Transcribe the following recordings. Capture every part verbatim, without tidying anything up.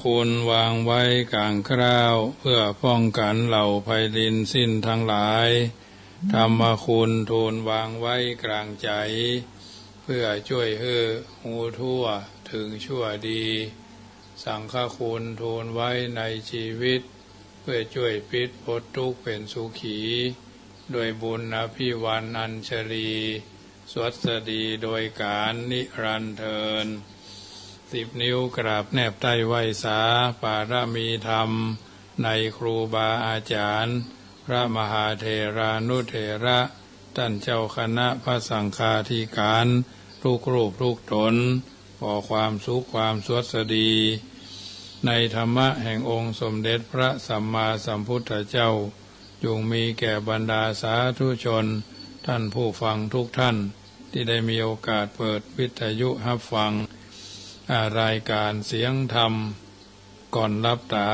คุณวางไว้กลางเกล้า เพื่อป้องกันเหล่าภัยดินสิ้นทั้งหลาย ธรรมคุณทูลวางไว้กลางใจ เพื่อช่วยหื้อฮู้ทั่วถึงชั่วดี สังฆคุณทูลไว้ในชีวิต เพื่อช่วยปิดพ้นทุกข์เป็นสุขี ด้วยบุญอภิวาทอัญชลี สวัสดีโดยกาลนิรันดร์เทอญ สิบนิ้วกราบแนบใต้ไหว้สา ปารมีธรรม ในครูบาอาจารย์ พระมหาเถรานุเถระ ท่านเจ้าคณะพระสังฆาธิการ ทุกรูปทุกตน ขอความสุขความสวัสดี ในธรรมะแห่งองค์สมเด็จพระสัมมาสัมพุทธเจ้า จงมีแก่บรรดาสาธุชน ท่านผู้ฟังทุกท่าน ที่ได้มีโอกาสเปิดวิทยุฮับฟัง อ่า รายการเสียงธรรม ก่อนหลับต๋า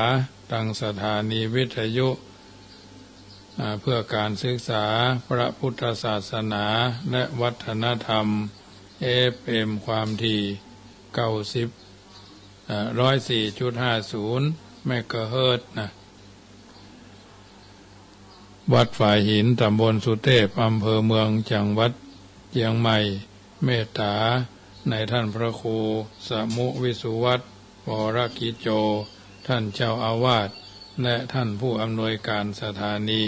ตางสถานีวิทยุ อ่า เพื่อการศึกษาพระพุทธศาสนาและวัฒนธรรม เอฟเอ็ม ความถี่ เก้าสิบ อ่า ร้อยสี่จุดห้าศูนย์ เมกะเฮิรตซ์นะ วัดฝายหิน ตำบลสุเทพ อำเภอเมือง จังหวัดเชียงใหม่ เมตต๋า ในท่านพระครูสมุวิสุวัฒน์ วรกิจโจ ท่านเจ้าอาวาส และท่านผู้อำนวยการสถานี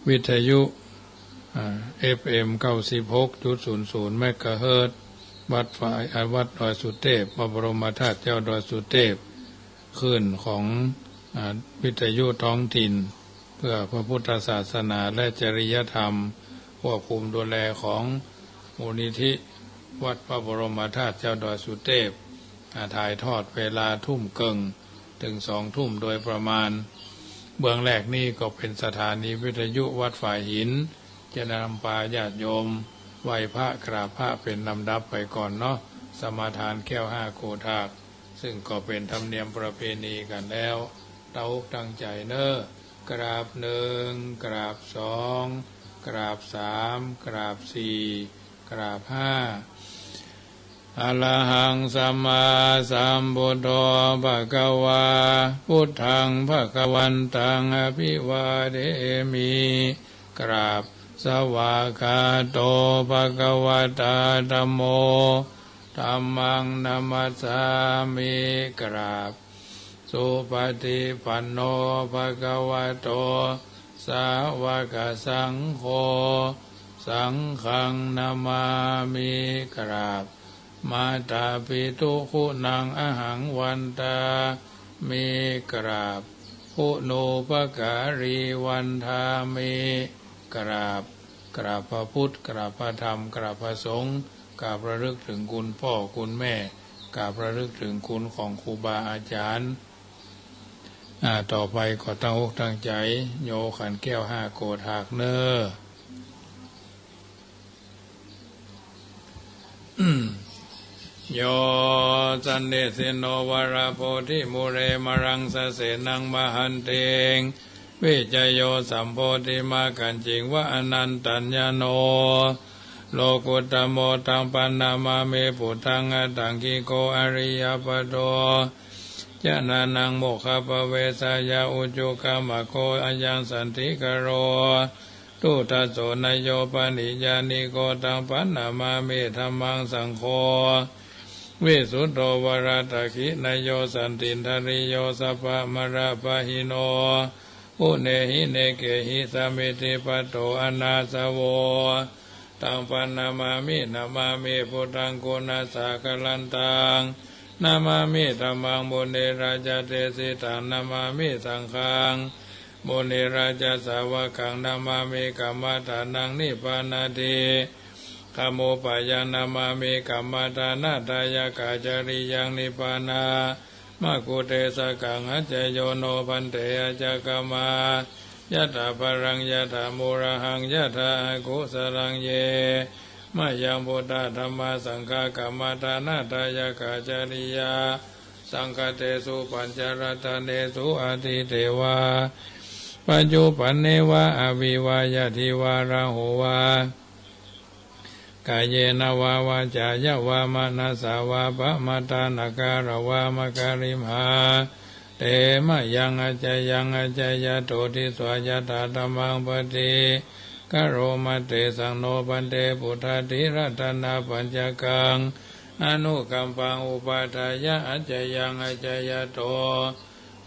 วิทยุ อ่า เอฟเอ็ม เก้าสิบหกจุดศูนย์ศูนย์ เมกะเฮิรตซ์ วัดฝาย อ่า วัดดอยสุเทพ พระบรมธาตุเจ้าดอยสุเทพ คลื่นของ อ่า วิทยุท้องถิ่น เพื่อพระพุทธศาสนาและจริยธรรม ควบคุมดูแลของมูลนิธิวัดพระบรมธาตุเจ้าดอยสุเทพ อ่า ถ่ายทอดเวลาทุ่มครึ่งถึงสองทุ่มโดยประมาณ เบื้องแรกนี้ก็เป็นสถานีวิทยุวัดฝายหิน จะนำพาญาติโยมไหว้พระกราบพระเป็นลำดับไปก่อนเนาะ สมาทานแก้วห้าโกฏาก ซึ่งก็เป็นธรรมเนียมประเพณีกันแล้ว ตั้งอกตั้งใจเน้อ กราบหนึ่ง กราบสอง กราบสาม กราบสี่ กราบห้า อะระหังสัมมาสัมพุทโธ ภะคะวา พุทธัง ภะคะวันตัง อะภิวาเทมิ กราบ สวากขาโต ภะคะวะตา ธัมโม ธัมมัง นะมัสสามิ กราบ สุปฏิปันโน ภะคะวะโต สาวกสังโฆ สังฆัง นะมามิ กราบ มาตาปิตุคุณัง อะหัง วันทามิ กราบ คุณูปการี วันทามิ กราบ กราบพระพุทธ กราบพระธรรม กราบพระสงฆ์ กราบระลึกถึงคุณพ่อคุณแม่ กราบระลึกถึงคุณของครูบาอาจารย์ อ่า ต่อไปก็ตั้งอกตั้งใจ โยขันแก้วห้าโกฏากเน้อ โย สันนิสินโน วะระโพธิมูเล มะรังสะเสนัง มะหันติง วิจโย สัมโพธิมักขัญญิง วะอนันตัญญโน โลกุตตโม ตัง พัณณามามิ พุทธัง อัตถังคิโก อะริยปโต จานานัง โมกขัปปะเวสสะยะ อุจุกะมะโก อะยังสันติกะโร ทุตถะโส นะโย ปะหิญญาณิโก ตัง พัณณามามิ ธัมมัง สังโฆ วิสุตโธ วะระตะขินะโย สันตินทะริโย สัพพะมะระปะหิโน ปุเณหิเณเกหิ สะมิทธิปัตโต อะนาสะโว ตัง พัณณามามิ นะมามิ พุทธัง กุณัสสะกะลันตัง นะมามิ ธัมมัง มุนิราจะเดสิตัง นะมามิ สังฆัง มุนิราจะสาวะกัง นะมามิ กัมมะทานัง นิพพานาทิกะมุปปะยัง นะมามิ กัมมะทานะทายะกะจริยัง นิพพานะ มะกุเตสะกัง อัจจโยโน ภันเต อัจจกะมะ ยะถาพะลัง ยะถามูลหัง ยะถาอากุสะลัง เย มะยัง พุทธะ ธัมมะ สังฆะ กัมมะทานะทายะกะจริยา สังฆะเตสุ ปัญจะรัตเนสุ อะทิเตวา ปัจจุปันเนวา อะวิวา ญาติวา ราหุวา kayena vā vācāya vā manasā vā pamādaṇakārā vā makkarīmhā, te mayaṃ accayaṃ accayato disvā yathā dhammaṃ paṭikaroma. Tesaṃ no bhante buddhādi ratanapañcakaṃ anukampaṃ upādāya accayaṃ accayato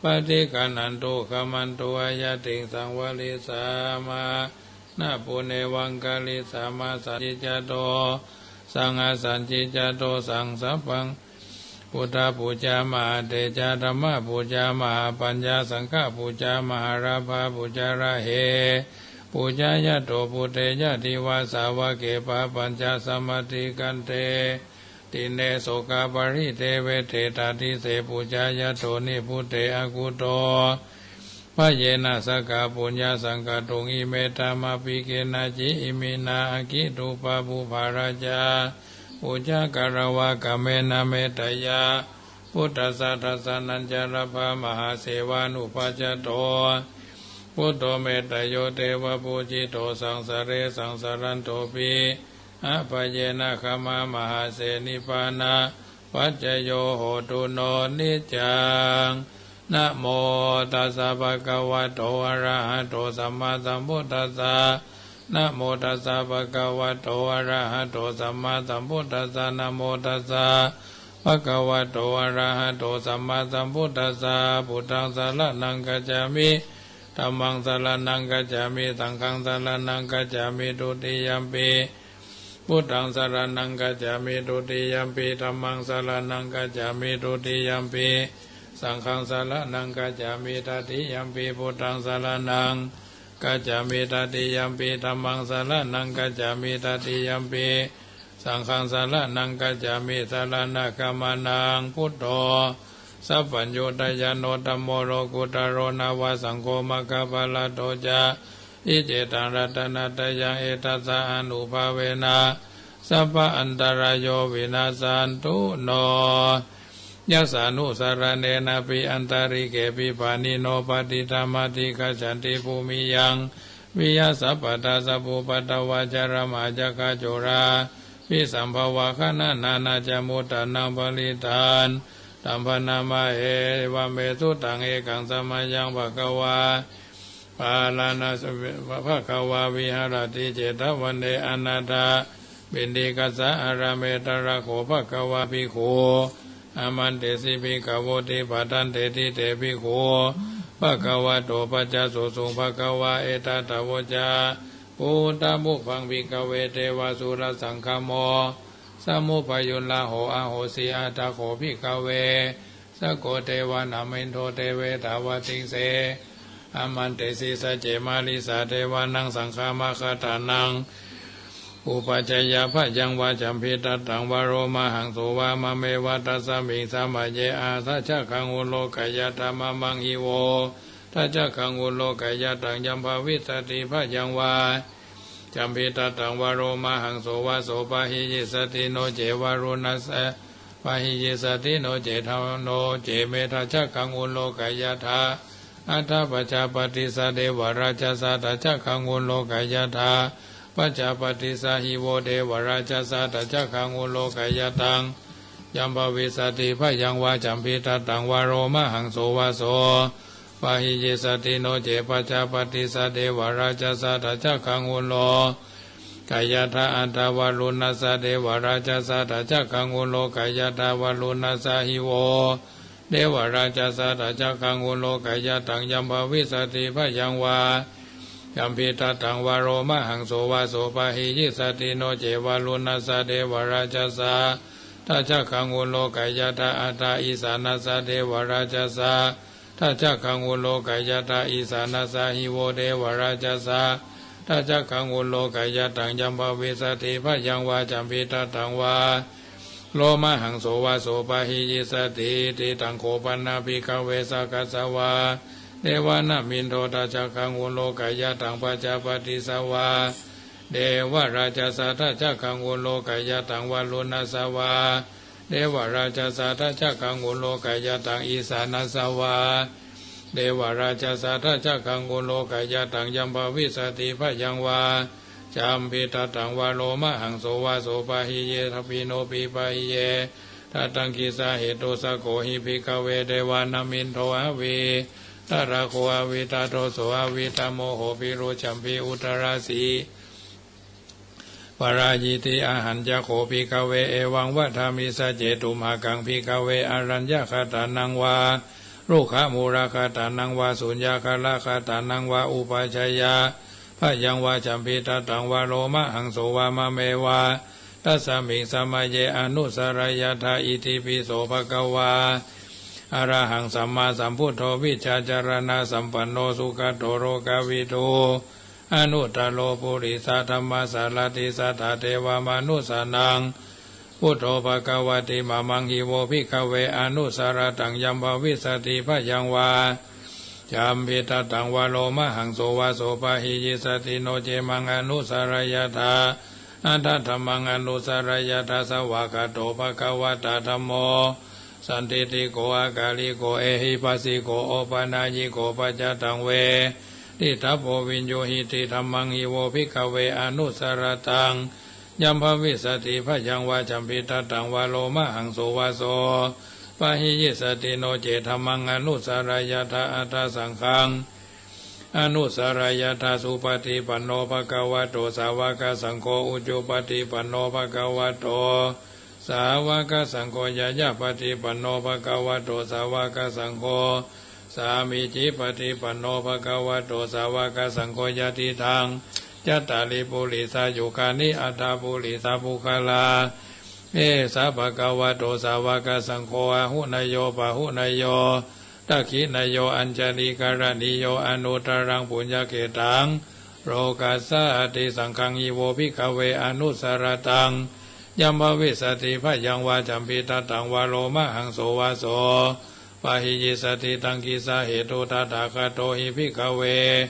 paṭiggaṇhāntu khamatu ayathiṃsaṃ varisāma. Na punevaṃ karissāma sañcicca dosaṃ asañcicca dosaṃ sabbaṃ. Buddhapūjā mahātejā dhammapūjā mahāpaññā saṅghapūjā mahālābhapūjā rahe pūjāya to buddhe yadi vā sāvake pāpañca samattikkanti. Dine sokaparideveṭe tādise pūjāya to nibbute akutto bhayena sakkaṃ puññaṃ saṅkhatthuṃ. Ime dhammapi kenaci iminā aggi dubbapū bārā ca pūjā katvā kammena metteyya buddhassa dassanañca labhā mahāsevanubhājato buddho metteyyo devapūjito saṃsare saṃsarantopi abhayena khamā mahāse nibbānapaccayo hotu no niccaṃ. Namo tassa bhagavato arahato sammāsambuddhassa. Namo tassa bhagavato arahato sammāsambuddhassa. Namo tassa bhagavato arahato sammāsambuddhassa. Buddhaṃ saraṇaṃ gacchāmi. Dhammaṃ saraṇaṃ gacchāmi. Saṅghaṃ saraṇaṃ gacchāmi. Dutiyampi buddhaṃ saraṇaṃ gacchāmi. Dutiyampi dhammaṃ saraṇaṃ gacchāmi. Dutiyampi saṅghaṃ saraṇaṃ gacchāmi. Tatiyampi buddhaṃ saraṇaṃ gacchāmi. Tatiyampi dhammaṃ saraṇaṃ gacchāmi. Tatiyampi saṅghaṃ saraṇaṃ gacchāmi. Saraṇagamanaṃ buddho sabbaññutañāṇo dhammo lokuttaro nava saṅgho maggaphalaṭṭho ca. Iccetaṃ ratanattayaṃ etassa ānubhāvena sabba antarāyo vinassantu no. Yassānusaraṇenapi antalikkhepi pāṇino patiṭṭhāmadhigacchanti bhūmiyaṃ viya sabbadha sabbupaddavā jarāmaraṇā corapi sambhavagā nānārogamuttānaṃ parittaṃ taṃ bhaṇāma he. Evaṃ me sutaṃ. Ekaṃ samayaṃ bhagavā bārāṇasi bhagavā viharati jetavane anāthapiṇḍikassa ārāme. Tatra kho bhagavā bhikkhū āmantesi bhikkhavoti. Bhadanteti te bhikkhū bhagavato paccassosuṃ. Bhagavā etadavoca. Bhūtapubbaṃ bhikkhave devasurasaṅgamo samuppajuṇho ahosi. Atha kho bhikkhave sakko devānaṃ indo devetāvatthīti āmantesi. Sacce marissa devānaṃ saṅghamaggadānaṃ upajjhāyā bhayaṃ vā chambittattaṃ vā lomahaṃso vā mameva. Tasmiṃ samaye atha cakkhāṃ uḷokayathā mamaṃ hi vo tha cakkhāṃ uḷokayathā. Yaṃ bhavissati bhayaṃ vā chambittattaṃ vā lomahaṃso vā so pahiyissati no ce varuṇassa pahiyissati no ce tha no ce metha cakkhāṃ uḷokayathā. Atha pajāpatissa devarājassa tha cakkhāṃ uḷokayathā. Pajāpatissa hi vo devarājassa tha cakkhāṃ uḷokayathā. Yaṃ bhavissati bhayaṃ vā chambittattaṃ vā lomahaṃso vā so pahiyissati no ce pajāpatissa devarājassa tha cakkhāṃ uḷokayathā. Atha varuṇassa devarājassa tha cakkhāṃ uḷokayathā. Varuṇassa hi vo devarājassa tha cakkhāṃ uḷokayathā. Yaṃ bhavissati bhayaṃ vā chambittattaṃ vā lomahaṃso vā so pahiyissati no ce varuṇassa devarājassa tha cakkhāṃ uḷokayathā. Atha isāṇassa devarājassa tha cakkhāṃ uḷokayathā. Isāṇassa hi vo devarājassa tha cakkhāṃ uḷokayathā. Yaṃ bhavissati bhayaṃ vā chambittattaṃ vā lomahaṃso vā so pahiyissati. Iti taṃ kho pana bhikkhave sakkassavā devānaṃ indo tha cakkhāṃ uḷokayathā. Pajāpatissavā devarājassa tha cakkhāṃ uḷokayathā. Varuṇassavā devarājassa tha cakkhāṃ uḷokayathā. Isāṇassavā devarājassa tha cakkhāṃ uḷokayathā. Yaṃ bhavissati bhayaṃ vā Jampittatthaṃ vā lomahaṃso vā sopāhi ye sabbinopi pāhi ye. Tatthaṃ kisāhetuṃ? Sakko hi bhikkhave devānaṃ indo avitarāgo avitādoso avitāmoho virūḷhābhi uttarāsi parājiti. Ahañca kho bhikkhave evaṃ vadāmi: sacce tumhākaṃ bhikkhave araññagatanaṃ vā rukkhamūlagatanānaṃ vā suññagāragatanaṃ vā upajjhāyabhayaṃ vā jampittatthaṃ vā lomahaṃso vā māmeva tasmiṃ samaye anusarayyatha. Itipi so bhagavā arahaṃ sammāsambuddho vijjācaraṇasampanno sugato lokavidū anuttaro purisadammasārathi satthā devamanussānaṃ buddho bhagavāti. Mamaṃ hi vo bhikkhave anusarattaṃ yaṃ bhavissati bhayaṃ vā jampittatthaṃ vā lomahaṃso vā sopāhiyissati, no ce maṃ anusarayyatha, aṭṭha dhammaṃ anusarayyatha. Svākkhāto bhagavatā dhammo sandiṭṭhiko akāliko ehipassiko opanayiko paccattaṃ veditabbo viññūhīti. Dhammaṃ hi vo bhikkhave anusarattaṃ yaṃ bhavissati bhayaṃ vā jampittatthaṃ vā lomahaṃso vā sopāhiyissati, no ce dhammaṃ anusarayyatha, aṭṭha saṅghaṃ anusarayyatha. Supaṭipanno bhagavato sāvakasaṅgho, ujupaṭipanno bhagavato sāvakasaṅgho, ñāyapaṭipanno bhagavato sāvakasaṅgho, sāmīcipaṭipanno bhagavato sāvakasaṅgho, yadidaṃ cattāri purisayugāni aṭṭha purisapuggalā, esa bhagavato sāvakasaṅgho, āhuneyyo pāhuneyyo dakkhiṇeyyo añjalikaraṇīyo anuttaraṃ puññakkhettaṃ lokassāti. Saṅghaṃ hi vo bhikkhave anusarattaṃ yaṃ bhavissati bhayaṃ vā jampittatthaṃ vā lomahaṃso vā sopāhiyissati, taṃ kisāhetuṃ? Tathāgato hi bhikkhave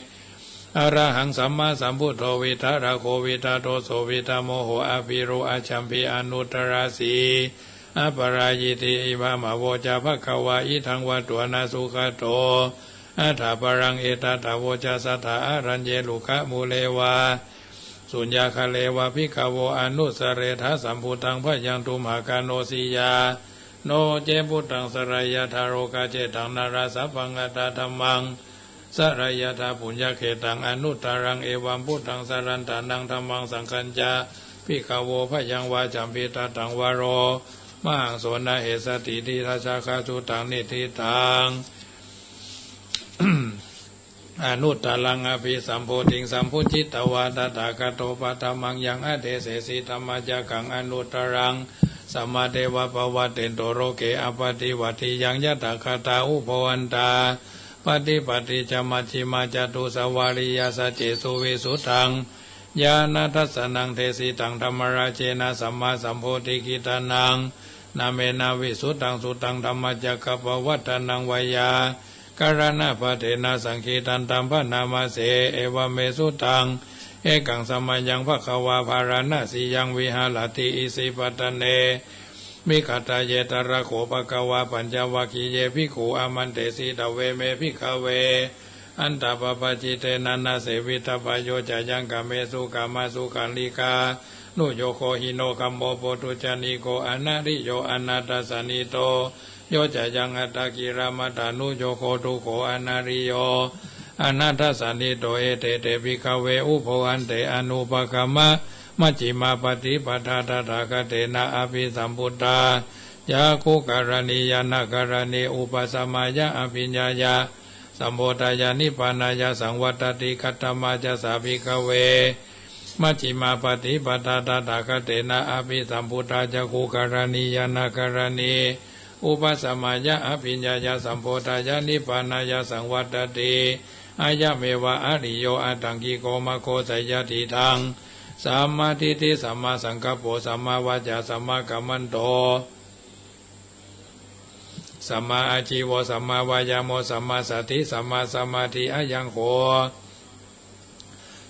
arahaṃ sammāsambuddho vītarāgo vītadoso vītamoho avirūḷhābhi anuttarāsi aparājiti. Evamavoca bhagavā: Idaṃ vatvāna sugato aṭṭhaṃ aparaṃ. Etadavoca satthā āraññe rukkhamūle vā suññagāre vā bhikkhavo anusaretha sambhūtaṃ bhayaṃ tumhākā no siyā, no ce buddhaṃ sarayyatha rogā. Cettaṃ nārāsabhaṃ atthadhammaṃ sarayyatha puññakkhettaṃ anuttaraṃ. Evaṃ buddhaṃ sarantānaṃ dhammaṃ saṅghañca bhikkhavo bhayaṃ vā jampittatthaṃ vā lomahaṃso na hessati. Iti dassakasuttaṃ. Niṭṭhitaṃ anuttaraṃ abhisambodhiṃ sambujjhitvā tathāgato paṭhamaṃ yaṃ adesesi dhammacakkaṃ anuttaraṃ samādeva pavattento loke appaṭivattiyaṃ. Yathākatā ubho antā paṭipatti ca majjhimā catusavariyā saccesu visuddhaṃ ñāṇadassanaṃ desitaṃ dhammarājena sammāsambodhikittanaṃ nāmena visuddhaṃ suttaṃ dhammacakkappavatthanaṃ veyyākaraṇapatthena saṅkhittaṃ taṃ bhaṇāma se. Evaṃ me sutaṃ. Ekaṃ samayaṃ bhagavā bārāṇasiyaṃ viharati isipatane migadāye. Tatra kho bhagavā pañcavaggiye bhikkhū āmantesi: Dveme, bhikkhave, antā pabbājitena na sevitabbā. Yo cāyaṃ kāmesu kāmasukhallikānuyogo hīno gammo pothujjaniko anariyo anatthasañhito, yo cāyaṃ attakilamathānuyogo dukkho anariyo anatthasañhito, ete te, bhikkhave, ubho ante anupagamma majjhimā paṭipadā tathāgatena abhisambuddhā cakkhukaraṇī ñāṇakaraṇī upasamāya abhiññāya sambodhāya nibbānāya saṃvattati. Katamā ca sā, bhikkhave, majjhimā paṭipadā tathāgatena abhisambuddhā cakkhukaraṇī ñāṇakaraṇī upasamāya abhiññāya sambodhāya nibbānāya saṃvattati? Ayameva ariyo aṭṭhaṅgiko maggo, seyyathīdaṃ: sammādiṭṭhi sammāsaṅkappo sammāvācā sammākammanto sammāājīvo sammāvāyāmo sammāsati sammāsamādhi. Ayaṃ kho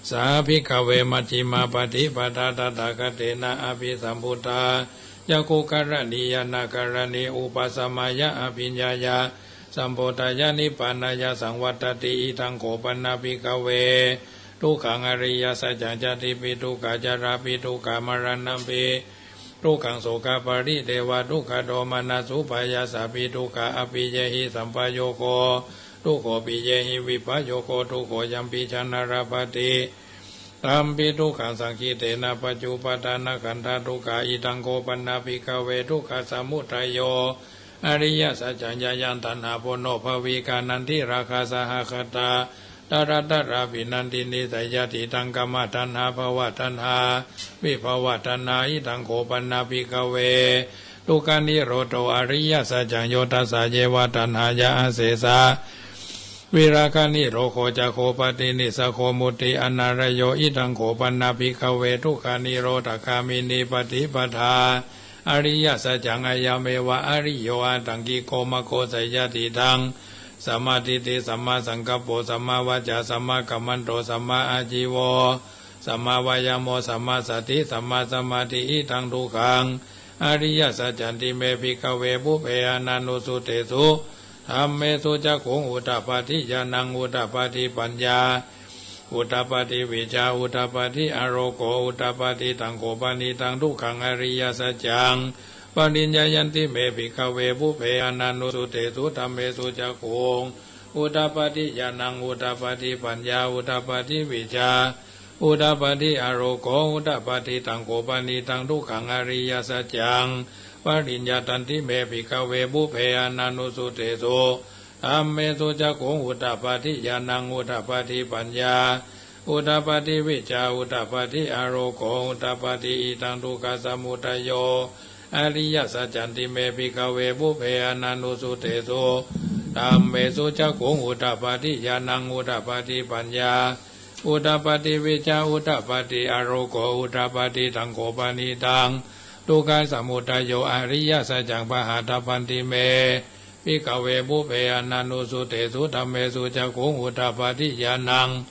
sā, bhikkhave, majjhimā paṭipadā tathāgatena abhisambuddhā cakkhukaraṇī ñāṇakaraṇī upasamāya abhiññāya sambodhāya nibbānāya saṃvattati. Idaṃ kho pana, bhikkhave, Dukkhaṃ ariyasaccaṃ. Jātipi dukkha, jarāpi dukkha, maraṇampi dukkhaṃ, sokaparidevadukkhadomanassupāyāsāpi dukkhā, appiyehi sampayogo dukkho, piyehi vippayogo dukkho, yampicchaṃ na labhati tampi dukkhaṃ, saṅkhittena pañcupādānakkhandhā dukkhā. Idaṃ kho pana bhikkhave dukkhasamudayo ariyasaccaṃ. Yāyaṃ taṇhā ponobbhavikā nandirāgasahagatā tatratatrābhinandinī, seyyathīdaṃ, kāmataṇhā bhavataṇhā vibhavataṇhā. Idaṃ kho pana bhikkhave dukkhanirodho ariyasaccaṃ. Yo tassāyeva taṇhāya asesā virāganirodho, cāgo paṭinissaggo mutti anālayo. Idaṃ kho pana bhikkhave dukkhanirodhagāminī paṭipadā ariyasaccaṃ. Ayameva ariyo aṭṭhaṅgiko maggo, seyyathīdaṃ, sammādiṭṭhi sammāsaṅkappo sammāvācā sammākammanto sammāājīvo sammāvāyāmo sammāsati sammāsamādhi. Idaṃ dukkhaṃ ariyasaccanti me bhikkhave pubbe ananussutesu dhammesu cakkhuṃ udapādi ñāṇaṃ udapādi paññā udapādi vijjā udapādi āloko udapādi. Taṃ kho panidaṃ dukkhaṃ ariyasaccaṃ pariññeyyanti me bhikkhave pubbe ananussutesu dhammesu cakkhuṃ udapādi ñāṇaṃ udapādi paññā udapādi vijjā udapādi āloko udapādi. Taṃ kho panidaṃ dukkhaṃ ariyasaccaṃ pariññātanti me bhikkhave pubbe ananussutesu dhammesu cakkhuṃ udapādi ñāṇaṃ udapādi paññā udapādi vijjā udapādi āloko udapādi. Idaṃ dukkhasamudayo ariyasaccanti me bhikkhave pubbe ananussutesu dhammesu cakkhuṃ udapādi ñāṇaṃ udapādi paññā udapādi vijjā udapādi āloko udapādi. Taṃ kho panidaṃ dukkhasamudayo ariyasaccaṃ pahātabbanti me bhikkhave pubbe ananussutesu dhammesu cakkhuṃ udapādi ñāṇaṃ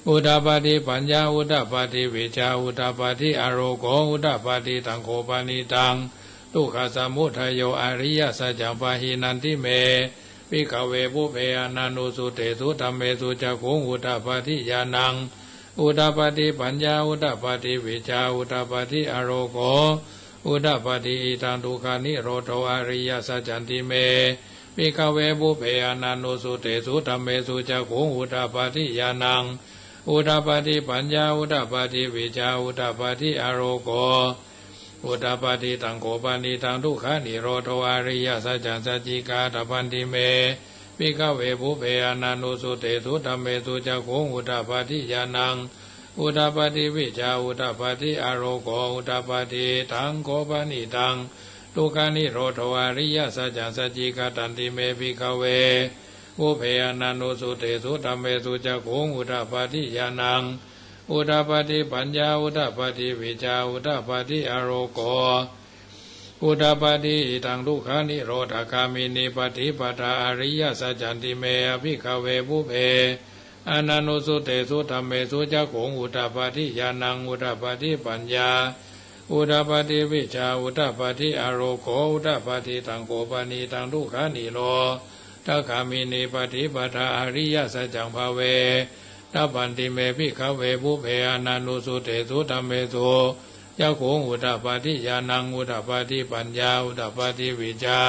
udapādi paññā udapādi vijjā udapādi āloko udapādi. Taṃ kho panidaṃ dukkhasamudayo ariyasaccaṃ pahīnanti me bhikkhave pubbe ananussutesu dhammesu cakkhuṃ udapādi ñāṇaṃ udapādi paññā udapādi vijjā udapādi āloko udapādi. Idaṃ dukkhanirodho ariyasaccanti me bhikkhave pubbe ananussutesu dhammesu cakkhuṃ udapādi ñāṇaṃ udapādi paññā udapādi vijjā udapādi āloko udapādi. Taṃ kho panidaṃ dukkhanirodho ariyasaccaṃ sacchikātabbanti me bhikkhave pubbe ananussutesu dhammesu cakkhuṃ udapādi ñāṇaṃ udapādi vijjā udapādi āloko udapādi. Taṃ kho panidaṃ dukkhanirodho ariyasaccaṃ sacchikatanti me bhikkhave pubbe ananussutesu dhammesu cakkhuṃ udapādi ñāṇaṃ udapādi paññā udapādi vijjā udapādi āloko udapādi. Idaṃ dukkhanirodhagāminī paṭipadā ariyasaccanti me bhikkhave pubbe ananussutesu dhammesu cakkhuṃ udapādi ñāṇaṃ udapādi paññā udapādi vijjā udapādi āloko udapādi. Taṃ kho panidaṃ dukkhanirodhagāminī paṭipadā ariyasaccaṃ bhāvetabbanti me bhikkhave pubbe ananussutesu dhammesu cakkhuṃ udapādi ñāṇaṃ udapādi paññā udapādi vijjā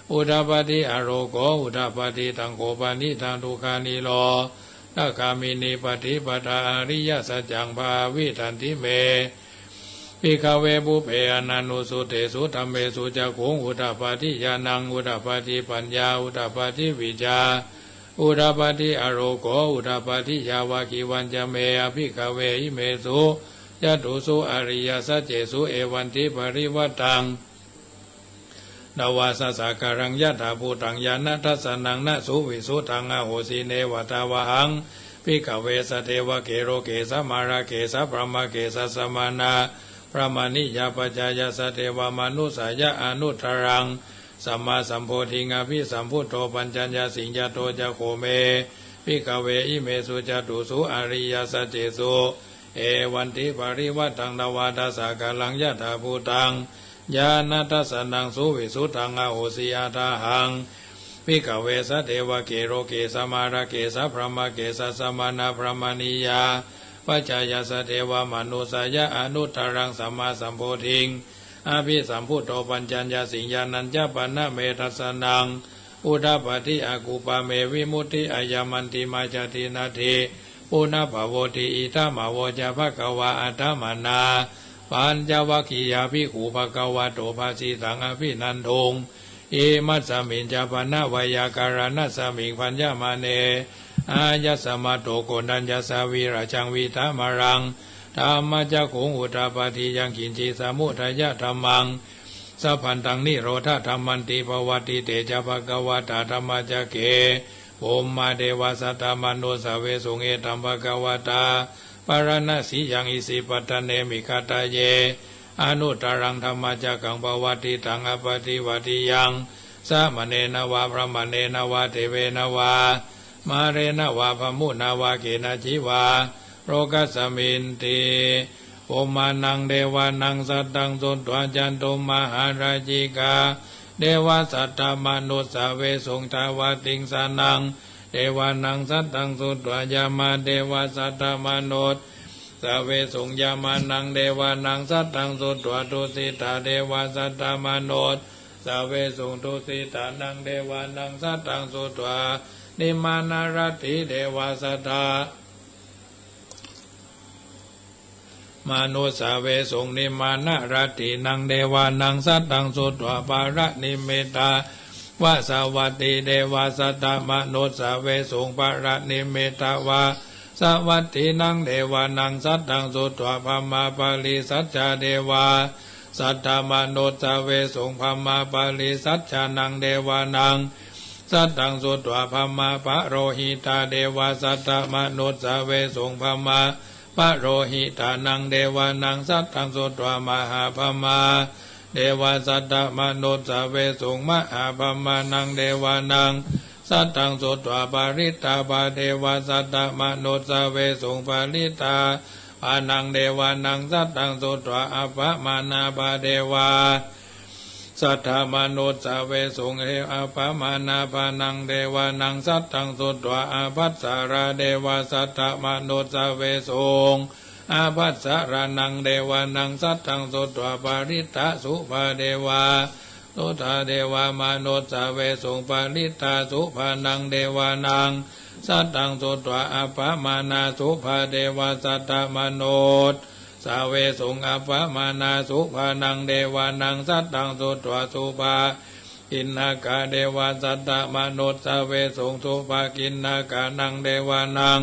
udapādi āloko udapādi. Taṃ kho panidaṃ dukkhanirodhagāminī paṭipadā ariyasaccaṃ bhāvitanti me bhikkhave pubbe ananussutesu dhammesu cakkhuṃ udapādi ñāṇaṃ udapādi paññā udapādi vijjā udapādi āloko udapādi. Yāvakīvañca me bhikkhave imesu catūsu ariyasaccesu evantiparivaṭṭaṃ dvādasākāraṃ yathābhūtaṃ ñāṇadassanaṃ na suvisuddhaṃ ahosi. Neva tāvāhaṃ bhikkhave sadevake loke samārake sabrahmake sassamaṇabrāhmaṇiyā pajāya sadevamanussāya anuttaraṃ sammāsambodhiṃ abhisambuddho paccaññāsiṃ. Yato ca kho me bhikkhave imesu catūsu ariyasaccesu evantiparivaṭṭaṃ dvādasākāraṃ yathābhūtaṃ ñāṇadassanaṃ suvisuddhaṃ ahosi. Athāhaṃ bhikkhave sadevake loke samārake sabrahmake sassamaṇabrāhmaṇiyā pacāya sadevamanussāya anuttaraṃ sammāsambodhiṃ abhisambuddho paccaññāsiṃ ñāṇañca pana me dassanaṃ udapādi akuppā me vimutti ayamantimā jāti natthi punabbavoti. Idamavoca bhagavā. Attamanā pañcavaggiyā bhikkhū bhagavato bhāsitaṃ abhinanduṃ. Imasmiñca pana veyyākaraṇasmiṃ bhaññamāne āyasmato koṇḍaññassa virajaṃ vītamalaṃ dhammacakkhuṃ udapādi yaṅkiñci samudayadhammaṃ sabbantaṃ nirodhadhammanti. Pavattite ca bhagavatā dhammacakke bhummā devā saddamanussāvesuṃ. Etambhagavatā bārāṇasiyaṃ isipatane migadāye anuttaraṃ dhammacakkaṃ pavattitaṃ appaṭivattiyaṃ samaṇena vā brāhmaṇena vā devena vā mārena vā brahmunā vā kenaci vā lokasminti. Bhummānaṃ devānaṃ saddaṃ sutvā cātummahārājikā devā saddamanussāvesuṃ. Tāvatiṃsānaṃ devānaṃ saddaṃ sutvā yāmā devā saddamanussāvesuṃ. Yāmānaṃ devānaṃ saddaṃ sutvā tusitā devā saddamanussāvesuṃ. Tusitānaṃ devānaṃ saddaṃ sutvā nimmānaratī devā saddamanu ssāvesuṃ. Nimmānaratīnaṃ devānaṃ saddaṃ sutvā paranimmitavasavattī devā saddamanussāvesuṃ. Paranimmitavasavattīnaṃ devānaṃ saddaṃ sutvā brahmapārisajjā devā saddamanussāvesuṃ. Brahmapārisajjānaṃ devānaṃ saddaṃ sutvā brahmapurohitā devā saddamanussāvesuṃ. Brahmapurohitānaṃ devānaṃ saddaṃ sutvā mahābrahmā devā saddamanussāvesuṃ. Mahābrahmānaṃ devānaṃ saddaṃ sutvā parittābhā devā saddamanussāvesuṃ. Parittābhānaṃ devānaṃ saddaṃ sutvā appamāṇābhā devā saddamanussāvesuṃ. Appamāṇābhānaṃ devānaṃ saddaṃ sutvā ābhassarā devā saddamanussāvesuṃ. Ābhassarānaṃ devānaṃ saddaṃ sutvā parittasubhā devā suddhā devāmanussāvesuṃ. Parittasubhānaṃ devānaṃ saddaṃ sutvā appamāṇāsubhā devā saddamanussāvesuṃ. Appamāṇāsubhānaṃ devānaṃ saddaṃ sutvā subhakiṇhakā devā saddamanussāvesuṃ. Subhakiṇhakānaṃ devānaṃ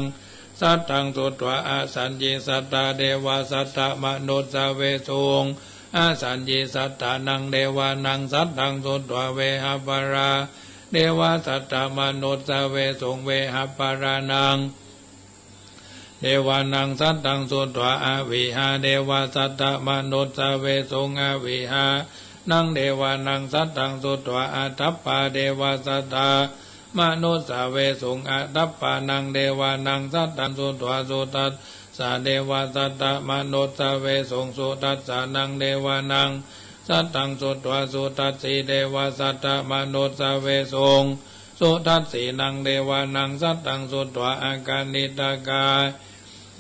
saddaṃ sutvā asaññisattā devā saddamanussāvesuṃ. Asaññisattānaṃ devānaṃ saddaṃ sutvā vehapphalā devā saddamanussāvesuṃ. Vehapphalānaṃ devānaṃ saddaṃ sutvā avihā devā saddamanussāvesuṃ. Avihānaṃ devānaṃ saddaṃ sutvā atappā devā saddamanussāvesuṃ. Atappānaṃ devānaṃ saddaṃ sutvā sudassā devā saddamanussāvesuṃ. Sudassānaṃ devānaṃ saddaṃ sutvā sudassī devā saddamanussāvesuṃ. Sudassīnaṃ devānaṃ saddaṃ sutvā akaniṭṭhakā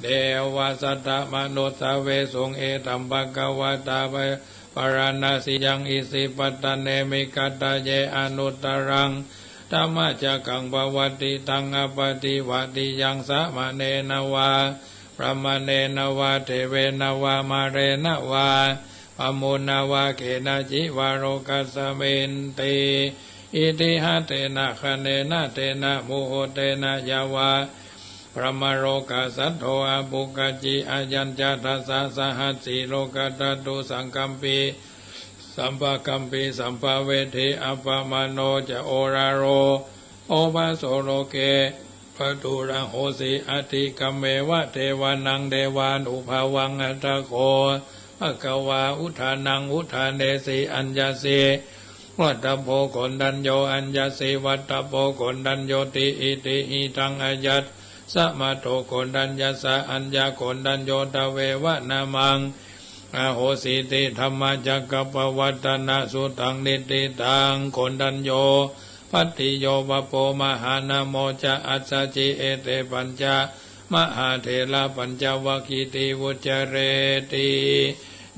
devā saddamanussāvesuṃ. Etambhagavatā bārāṇasiyaṃ isipatane migadāye anuttaraṃ dhammacakkaṃ pavattitaṃ appaṭivattiyaṃ samaṇena vā brāhmaṇena vā devena vā mārena vā brahmunā vā kenaci vā lokasminti. Itiha tena khaṇena tena muhuttena yāva brahmalokā saddo abbhuggacchi. Ayañca dasasahassī lokadhātu saṅkampi sampakampi sampavedhi. Appamāṇo ca oḷāro obhāso loke pāturahosi. Atthi kammeva devānaṃ devānubhāvaṃ. Atha kho bhagavā udānaṃ udānesi: Aññasi vattabbo koṇḍañño, aññasi vattabbo koṇḍaññoti. Itihidaṃ āyasmato koṇḍaññassa aññakoṇḍañño tveva nāmaṃ ahosīti. Dhammacakkappavattanasutaṃ niṭṭhitaṃ. Koṇḍañño bhaddiyo vappo mahānāmo ca assajjī. Ete pañca มหาเถระปัญจวัคคีติวุจเรติ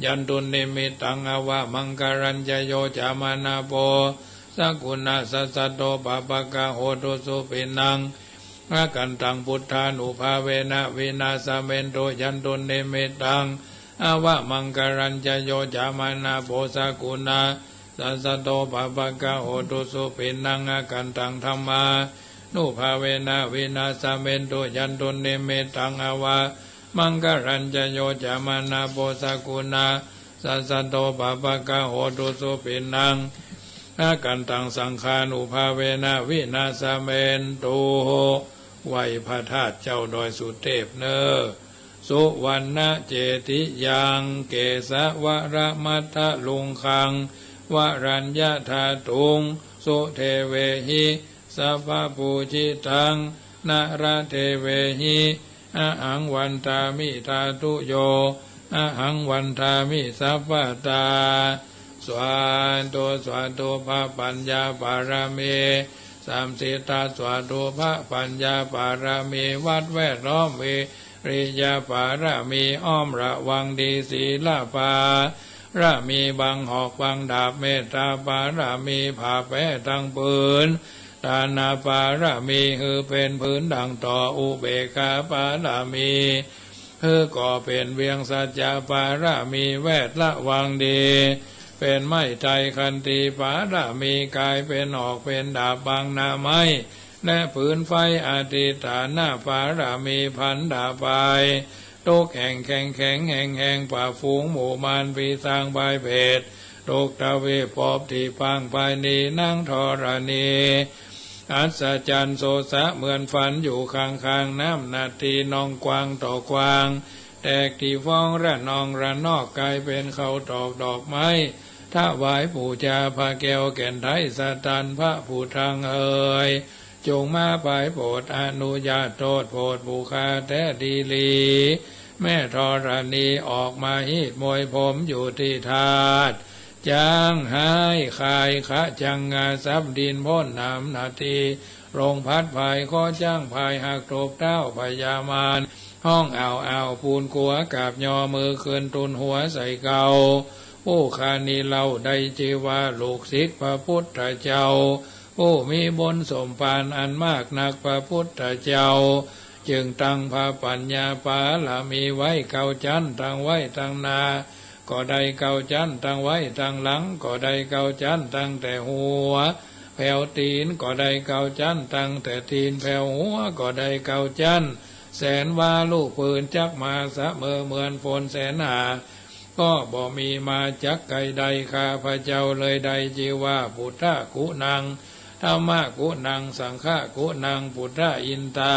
ยันตุนิมิตตังอวมังคลัญจะโยจามานโพ สกุณาสสะโตปะปะกะโหตุสุปิณัง อาคันตัง พุทธานุภาเวนะ วินาสะเมนตุ ยันตุนิมิตตัง อวมังคลัญจะโยจามานโพ สกุณาสสะโตปะปะกะโหตุสุปิณัง อาคันตัง ธัมมานุภาเวนะ วินาสะเมนตุ ยันตุนิมิตตัง อวมังคลัญจะโยจามานโพ สกุณาสสะโตปะปะกะโหตุสุปิณัง อาคันตัง สังฆานุภาเวนะ วินาสะเมนตุ ไหว้พระธาตุเจ้าดอยสุเทพเนอ สุวรรณเจติยัง เกสวรมัทธลุงคัง วรัญญธาตุง สุเทเวหิ สัพพปูจิตัง นรเทเวหิ อหังวันทามิ ธาตุโย อหังวันทามิ สัพพตา สาธุ สาธุ พระปัญญาบารมี สามสิบทัศน์ สาธุ พระปัญญาบารมี วัดแวดล้อม วิริยะบารมี อ้อมระวังดี ศีลบารมี บังหอกบังดาบ เมตตาบารมี ผ้าแพร่ทั้งผืน ทานบารมี หือเป็นผืนดั่งต่อ อุเบกขาบารมี หือก่อเป็นเวียง สัจจะบารมี แวดระวังดี เป็นไม้ไทร ขันติบารมี กลายเป็นหอกเป็นดาบบังหน้าไม้ และผืนไฟ อธิฐานบารมี พันดาบภัย ทุกข์แห่งแข็งแข็งแห่งแห่ง ปราบฝูงหมู่มาร ปีศาจภัยเปรต ทุกทวีปภพที่พังภายนี้ นางธรณี อัศจรรย์โสสะ เหมือนฝันอยู่ข้างๆ น้ำนาที นองกวางต่อกวาง แตกที่ฟ้องระนองระนอก กลายเป็นเขาตอกดอกไม้ ถวายปูจาพระแก้วแก่นไทย สตันพระผู้ทั้งเอ่ย จงมาปายโปรดอนุญาต โทษโปรดผู้ข้าแท้ดีหลี แม่ธรณีออกมาฮีดมวยผมอยู่ที่ธาตุ จ้างหายคายขะจังงา สับดินพ้นน้ำนาที ลมพัดพายคอจ้างพายหักตกเท้าพญามาร ฮ้องอ้าวอ้าวปูนกัว กราบยอมือขึ้นทูลหัวใส่เกล้า ผู้ข้านี้เล่าได้ชื่อว่าลูกศิษย์พระพุทธเจ้า ผู้มีบุญสมภารอันมากนัก พระพุทธเจ้า จึงตั้งพระปัญญาบารมีไว้เก้าชั้น ตั้งไว้ตั้งหน้า ก็ได้เก้าชั้น ตั้งไว้ตั้งหลัง ก็ได้เก้าชั้น ตั้งแต่หัวแผ่วตีน ก็ได้เก้าชั้น ตั้งแต่ตีนแผ่วหัว ก็ได้เก้าชั้น แสนวาลูกปืนจักมาเสมอเหมือนฝนแสนหา ก็บ่มีมาจักไกลใด ข้าพระเจ้าเลยได้ชื่อว่าพุทธกุณัง ธัมมกุณัง สังฆกุณัง พุทธอินตา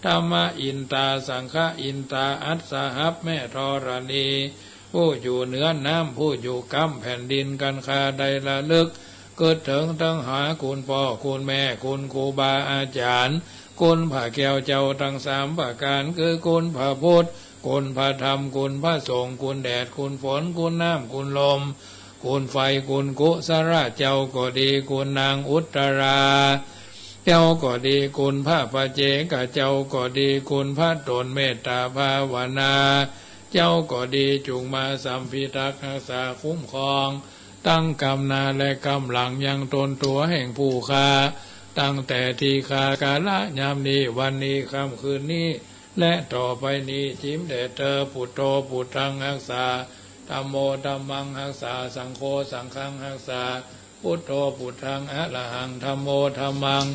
ธัมมอินตา สังฆอินตา อัสสหับแม่ธรณี ผู้อยู่เหนือน้ำ ผู้อยู่ก้ำแผ่นดิน กันข้าได้ระลึก กึ๊ดเถิงเถิงหาคุณพ่อคุณแม่ คุณครูบาอาจารย์ คุณพระแก้วเจ้าทั้งสามประการ คือคุณพระพุทธ คุณพระธรรม คุณพระสงฆ์ คุณแดด คุณฝน คุณน้ำ คุณลม คุณไฟ คุณกุศลเจ้าก็ดี คุณนางอุตตราเจ้าก็ดี คุณพระปัจเจกเจ้าก็ดี คุณพระตนเมตตาภาวนาเจ้าก็ดี จงมาสัมพิทักษ์รักษาคุ้มครอง ตั้งกำหน้าและกำหลังยังตนตัวแห่งผู้ข้า ตั้งแต่ที่ข้ากาละยามนี้ วันนี้ค่ำคืนนี้ และต่อไปนี้ จิ๋มแด่เธอ พุทโธ พุทธัง ฮักษา ธัมโม ธัมมัง ฮักษา สังโฆ สังฆัง ฮักษา พุทโธ พุทธัง อะระหัง ธัมโม ธัมมัง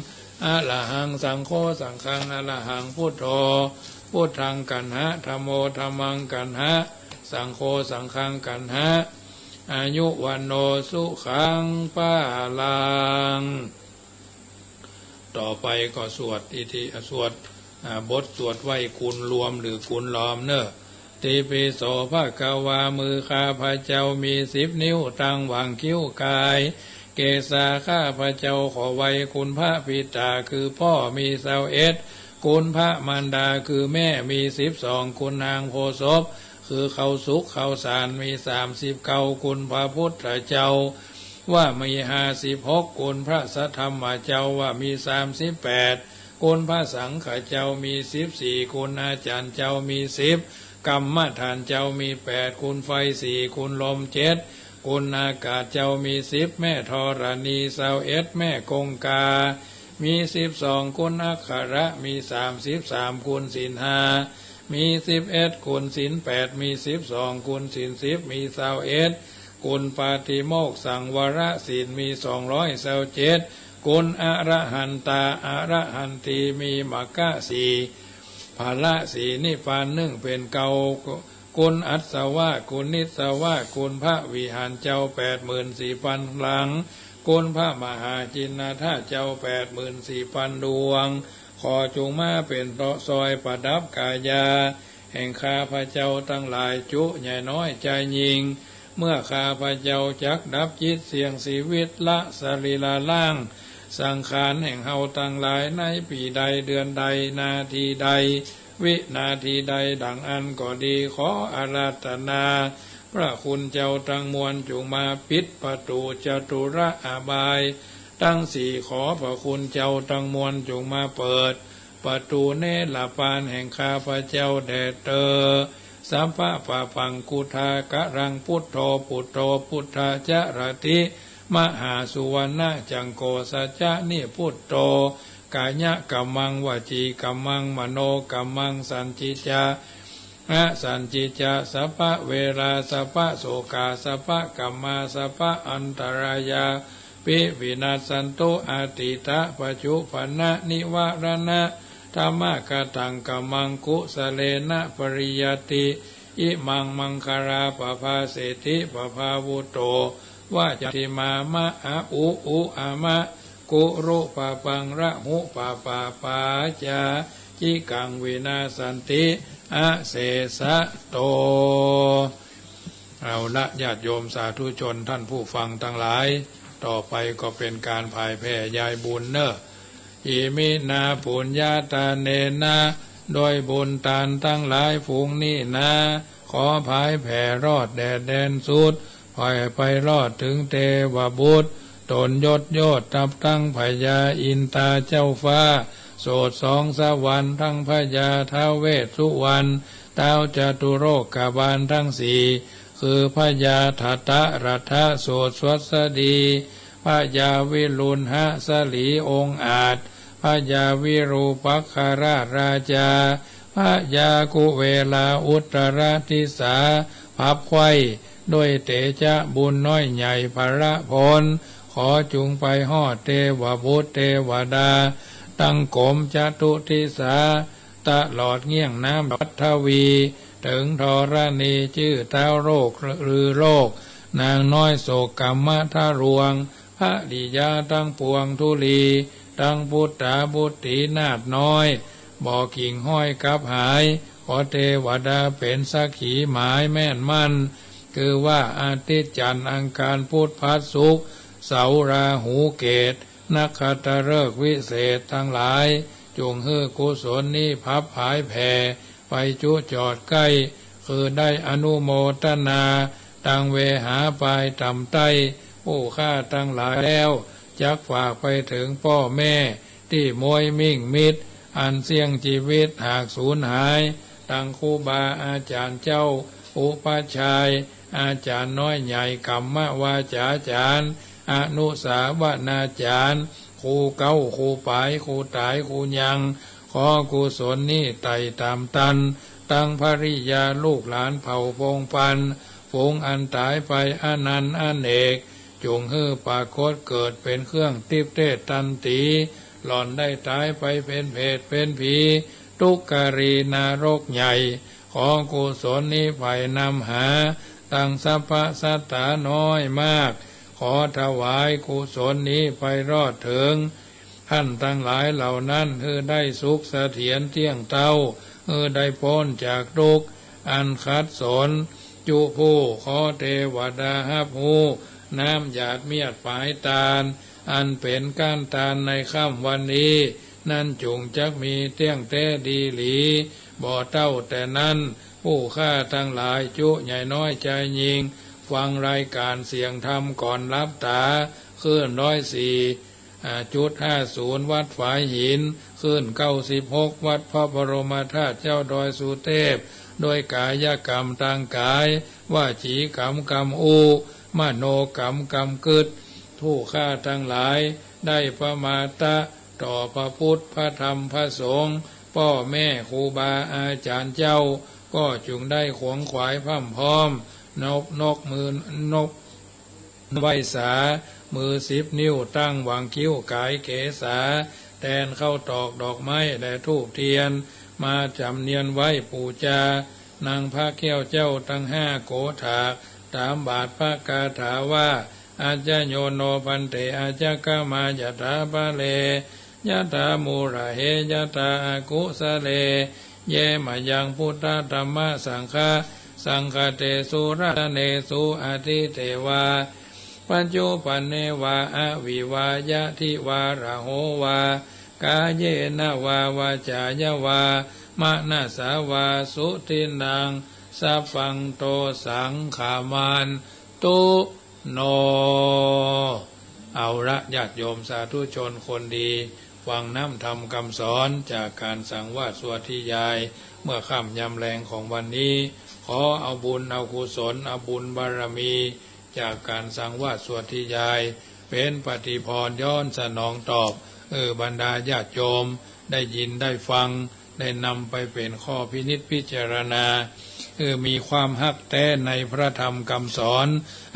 อะระหัง สังโฆ สังฆัง อะระหัง พุทโธ พุทธัง กัณหะ ธัมโม ธัมมัง กัณหะ สังโฆ สังฆัง กัณหะ อายุ วัณโณ สุขัง พลัง ต่อไปก็สวดอิติ สวด อ่า บทสวดไหว้คุณรวมหรือคุณล้อมเนอะ ติปิโส ภะคะวา มือข้าพระเจ้ามีสิบนิ้ว ตั้งหว่างคิ้วกาย เกสา ข้าพระเจ้าขอไหว้คุณพระบิดา คือพ่อ มีซาวเอ็ด คุณพระมารดา คือแม่ มีสิบสอง คุณนางโพธิ์ศพ คือข้าวสุกข้าวสาร มีสามสิบเก้า คุณพระพุทธเจ้า ว่ามีห้าสิบหก คุณพระสัทธรรมเจ้า ว่ามีสามสิบแปด คุณพระสังฆเจ้ามีสิบสี่ คุณอาจารย์เจ้ามีสิบ กรรมฐานเจ้ามีแปด คุณไฟสี่ คุณลมเจ็ด คุณอากาศเจ้ามีสิบ แม่ธรณีซาวเอ็ด แม่คงคามีสิบสอง คุณอักขระมีสามสิบสาม คุณศีลห้ามีสิบเอ็ด คุณศีลแปดมีสิบสอง คุณศีลสิบมีซาวเอ็ด คุณปาติโมกข์สังวรศีลมีสองร้อยซาวเจ็ด คุณอรหันตา อรหันตีมีมรรคสี่ ผละสี่ นิพพานหนึ่งเป็นเก้า คุณอัศวะ คุณนิศวะ คุณพระวิหารเจ้าแปดหมื่นสี่พันหลัง คุณพระมหาจินนาถเจ้าแปดหมื่นสี่พันดวง ขอจงมาเป็นซอยประดับกายา แห่งข้าพเจ้าตังหลายจุใหญ่น้อยจายญิง เมื่อข้าพเจ้าจักดับจิตเสี่ยงชีวิตละสรีระร่างสังขารแห่งเฮาตังหลายในปีใดเดือนใดนาทีใดวินาทีใดดังอั้นก็ดี ขออาราธนาพระคุณเจ้าตังมวลจงมาปิดประตูจตุระอบายตังสี่ ขอพระคุณเจ้าตังมวลจงมาเปิด ประตูเนรปานแห่งข้าพเจ้าแด่เตอ สัพพะปะปังกุทากะรัง พุทโธ ปุตโต พุทธาจารติ มหาสุวรรณจังโก สัจจานิพุตโต กายะกัมมัง วจีกัมมัง มโนกัมมัง สันจิจะ นะ สันจิจะ สัพพะเวรา สัพพะโศกา สัพพะกัมมา สัพพะอันตรายา ปิวินัสสันตุ อตีตะปัจจุบันนะนิวรณะ ธัมมะกะตังกัมมัง กุสะเลนะปะริยัตติ อิมังมังคะลาปะภาเสติ ปะภาวุโต วาจาติมามะ อะอุ อุอะมะ กุรุปะปัง ระหุปะปะปาจา จิกังวินาสสันติ อเสสะโต เอาละ ญาติโยมสาธุชนท่านผู้ฟังทั้งหลาย ต่อไปก็เป็นการผายแผ่ยายบุญเนอะ อิมินาปุญญาทาเนนะ โดยบุญทานทั้งหลายฝูงนี้นา ขอผายแผ่รอดแดดแดนสุด ผายไปรอดถึงเทวบุตร ตนยศโยชน์ทัพทั้งพญาอินทาเจ้าฟ้า โสดสองสวรรค์ทั้งพญาท้าวเวสสุวรรณ ท้าวจตุโลกบาลทั้งสี่ คือพญาทัตตรัตถะโสดสวัสดี พญาวิรุฬหะสลีองอาจ พญาวิรูปักขราชราชา พญากุเวลาอุตรดิสา พับไขว้ด้วยเตจะบุญน้อยใหญ่พละผล ขอจุงไปฮอดเทวบุตรเทวดา ตั้งกรมจตุทิศา ตลอดเงี้ยงน้ำพัทวี ถึงธรณีจื้อท้าวโลกฤๅโลก นางน้อยโศกกมทรวง ภริยาทั้งปวงทุลี ทั้งปุตตาบุตรีนาถน้อย บ่กิ่งห้อยกลับหาย ขอเทวดาเป็นสักขีหมายแม่นมั่น คือว่าอาทิตย์จันทร์อังคารพุธพฤหัสศุกร์เสาร์ราหูเกตุ นักขัตฤกษ์วิเศษทั้งหลาย จุ่งหื้อกุศลนี้พับผายแผ่ ไปจุจอดใกล้ คือได้อนุโมทนา ตังเวหาปายต่ำใต้ ผู้ข้าทั้งหลายแล้ว จักฝากไปถึงป้อแม่ ตี้ม้วยมิ่งมิตร อันเสี้ยงจีวิตหากสูญหาย ตังครูบาอาจ๋ารย์เจ้า อุปัชฌายอาจ๋ารย์น้อยใหญ่ กัมมวาจ๋าจ๋ารย์ อนุสาวนาจ๋ารย์ ครูเก๊า ครูป๋าย ครูต๋าย ครูยัง ขอกุศลนี้ไต่ต๋ามตัน ตังภริยาลูกหลานเผ่าพงศ์พันธุ์ ฝูงอันต๋ายไปอนันต์อเนก จุ่งหื้อปรากฏเกิดเป็นเครื่องทิพย์เทศตันตี หล่อนได้ต๋ายไปเป็นเปรตเป็นผี ทุกขรีนรกใหญ่ ขอกุศลนี้ไผ่นำหา ตังสรรพสัตตาน้อยมาก ขอถวายกุศลนี้ไปรอดถึง ท่านทั้งหลายเหล่านั้น หื้อได้สุขเสถียรเตี้ยงเต๊า หื้อได้ป๊นจากทุกข์อันขัดสน จุผู้ ขอเทวดาฮับฮู้ น้ำหยาดเมียดปายตาน อันเป๋นก้านตานในค่ำวันนี้ นั้นจุ่งจักมีเตี้ยงแต๊ดีหลี บ่เต้าแต่นั้น ผู้ข้าทั้งหลายจุใหญ่น้อยจายญิง ฟังรายการเสียงธรรมก่อนหลับต๋า คลื่นร้อยสี่ อ่า จุดห้าศูนย์ วัดฝายหิน ขึ้นเก้าสิบหก วัดพระบรมธาตุเจ้าดอยสุเทพ ด้วยกายกรรมทางกาย วจีกรรมกำอู้ มโนกรรมกำกึ๊ด ผู้ข้าทั้งหลายได้ประมาทะต่อพระพุทธ พระธรรม พระสงฆ์ พ่อแม่ครูบาอาจารย์เจ้า ก็จงได้ขวนขวายพร่ำพร้อม นบนกมือนบ ไหว้สา มือสิบนิ้วตั้งหว่างคิ้วก๋ายเกศา แตนข้าวตอกดอกไม้และธูปเทียน มาจำเนียนไหว้ปู๋จา นางพระแก้วเจ้าตังห้าโกฏาก ถามบาทพระคาถาว่า อาจโยโนภันเต อาจคมายถาปะเร ยถามูลเห ยถาอกุสะเล เยมะยังพุทธะธัมมะสังฆะ สังฆะเตสุรัตเนสุ อทิเตวา ปัจจุปันเนวา อวิวายะ ทิวาระโหวา กายเยนะวา วาจายะวา มะนะสาวา สุทินนัง สัพพังโต สังฆามันตุ โน เอาละ ญาติโยมสาธุชนคนดี ฟังน้ำธรรมคำสอนจากการสังวาสสวดทิยาย เมื่อค่ำยามแลงของวันนี้ ขอเอาบุญเอากุศล เอาบุญบารมี จากการสังวาสสวดทิยาย เป็นปฏิพรย้อนสนองตอบ เออ บรรดาญาติโยม ได้ยินได้ฟัง ได้นำไปเป็นข้อพินิจพิจารณา คือมีความฮักแต๊ในพระธรรมคำสอน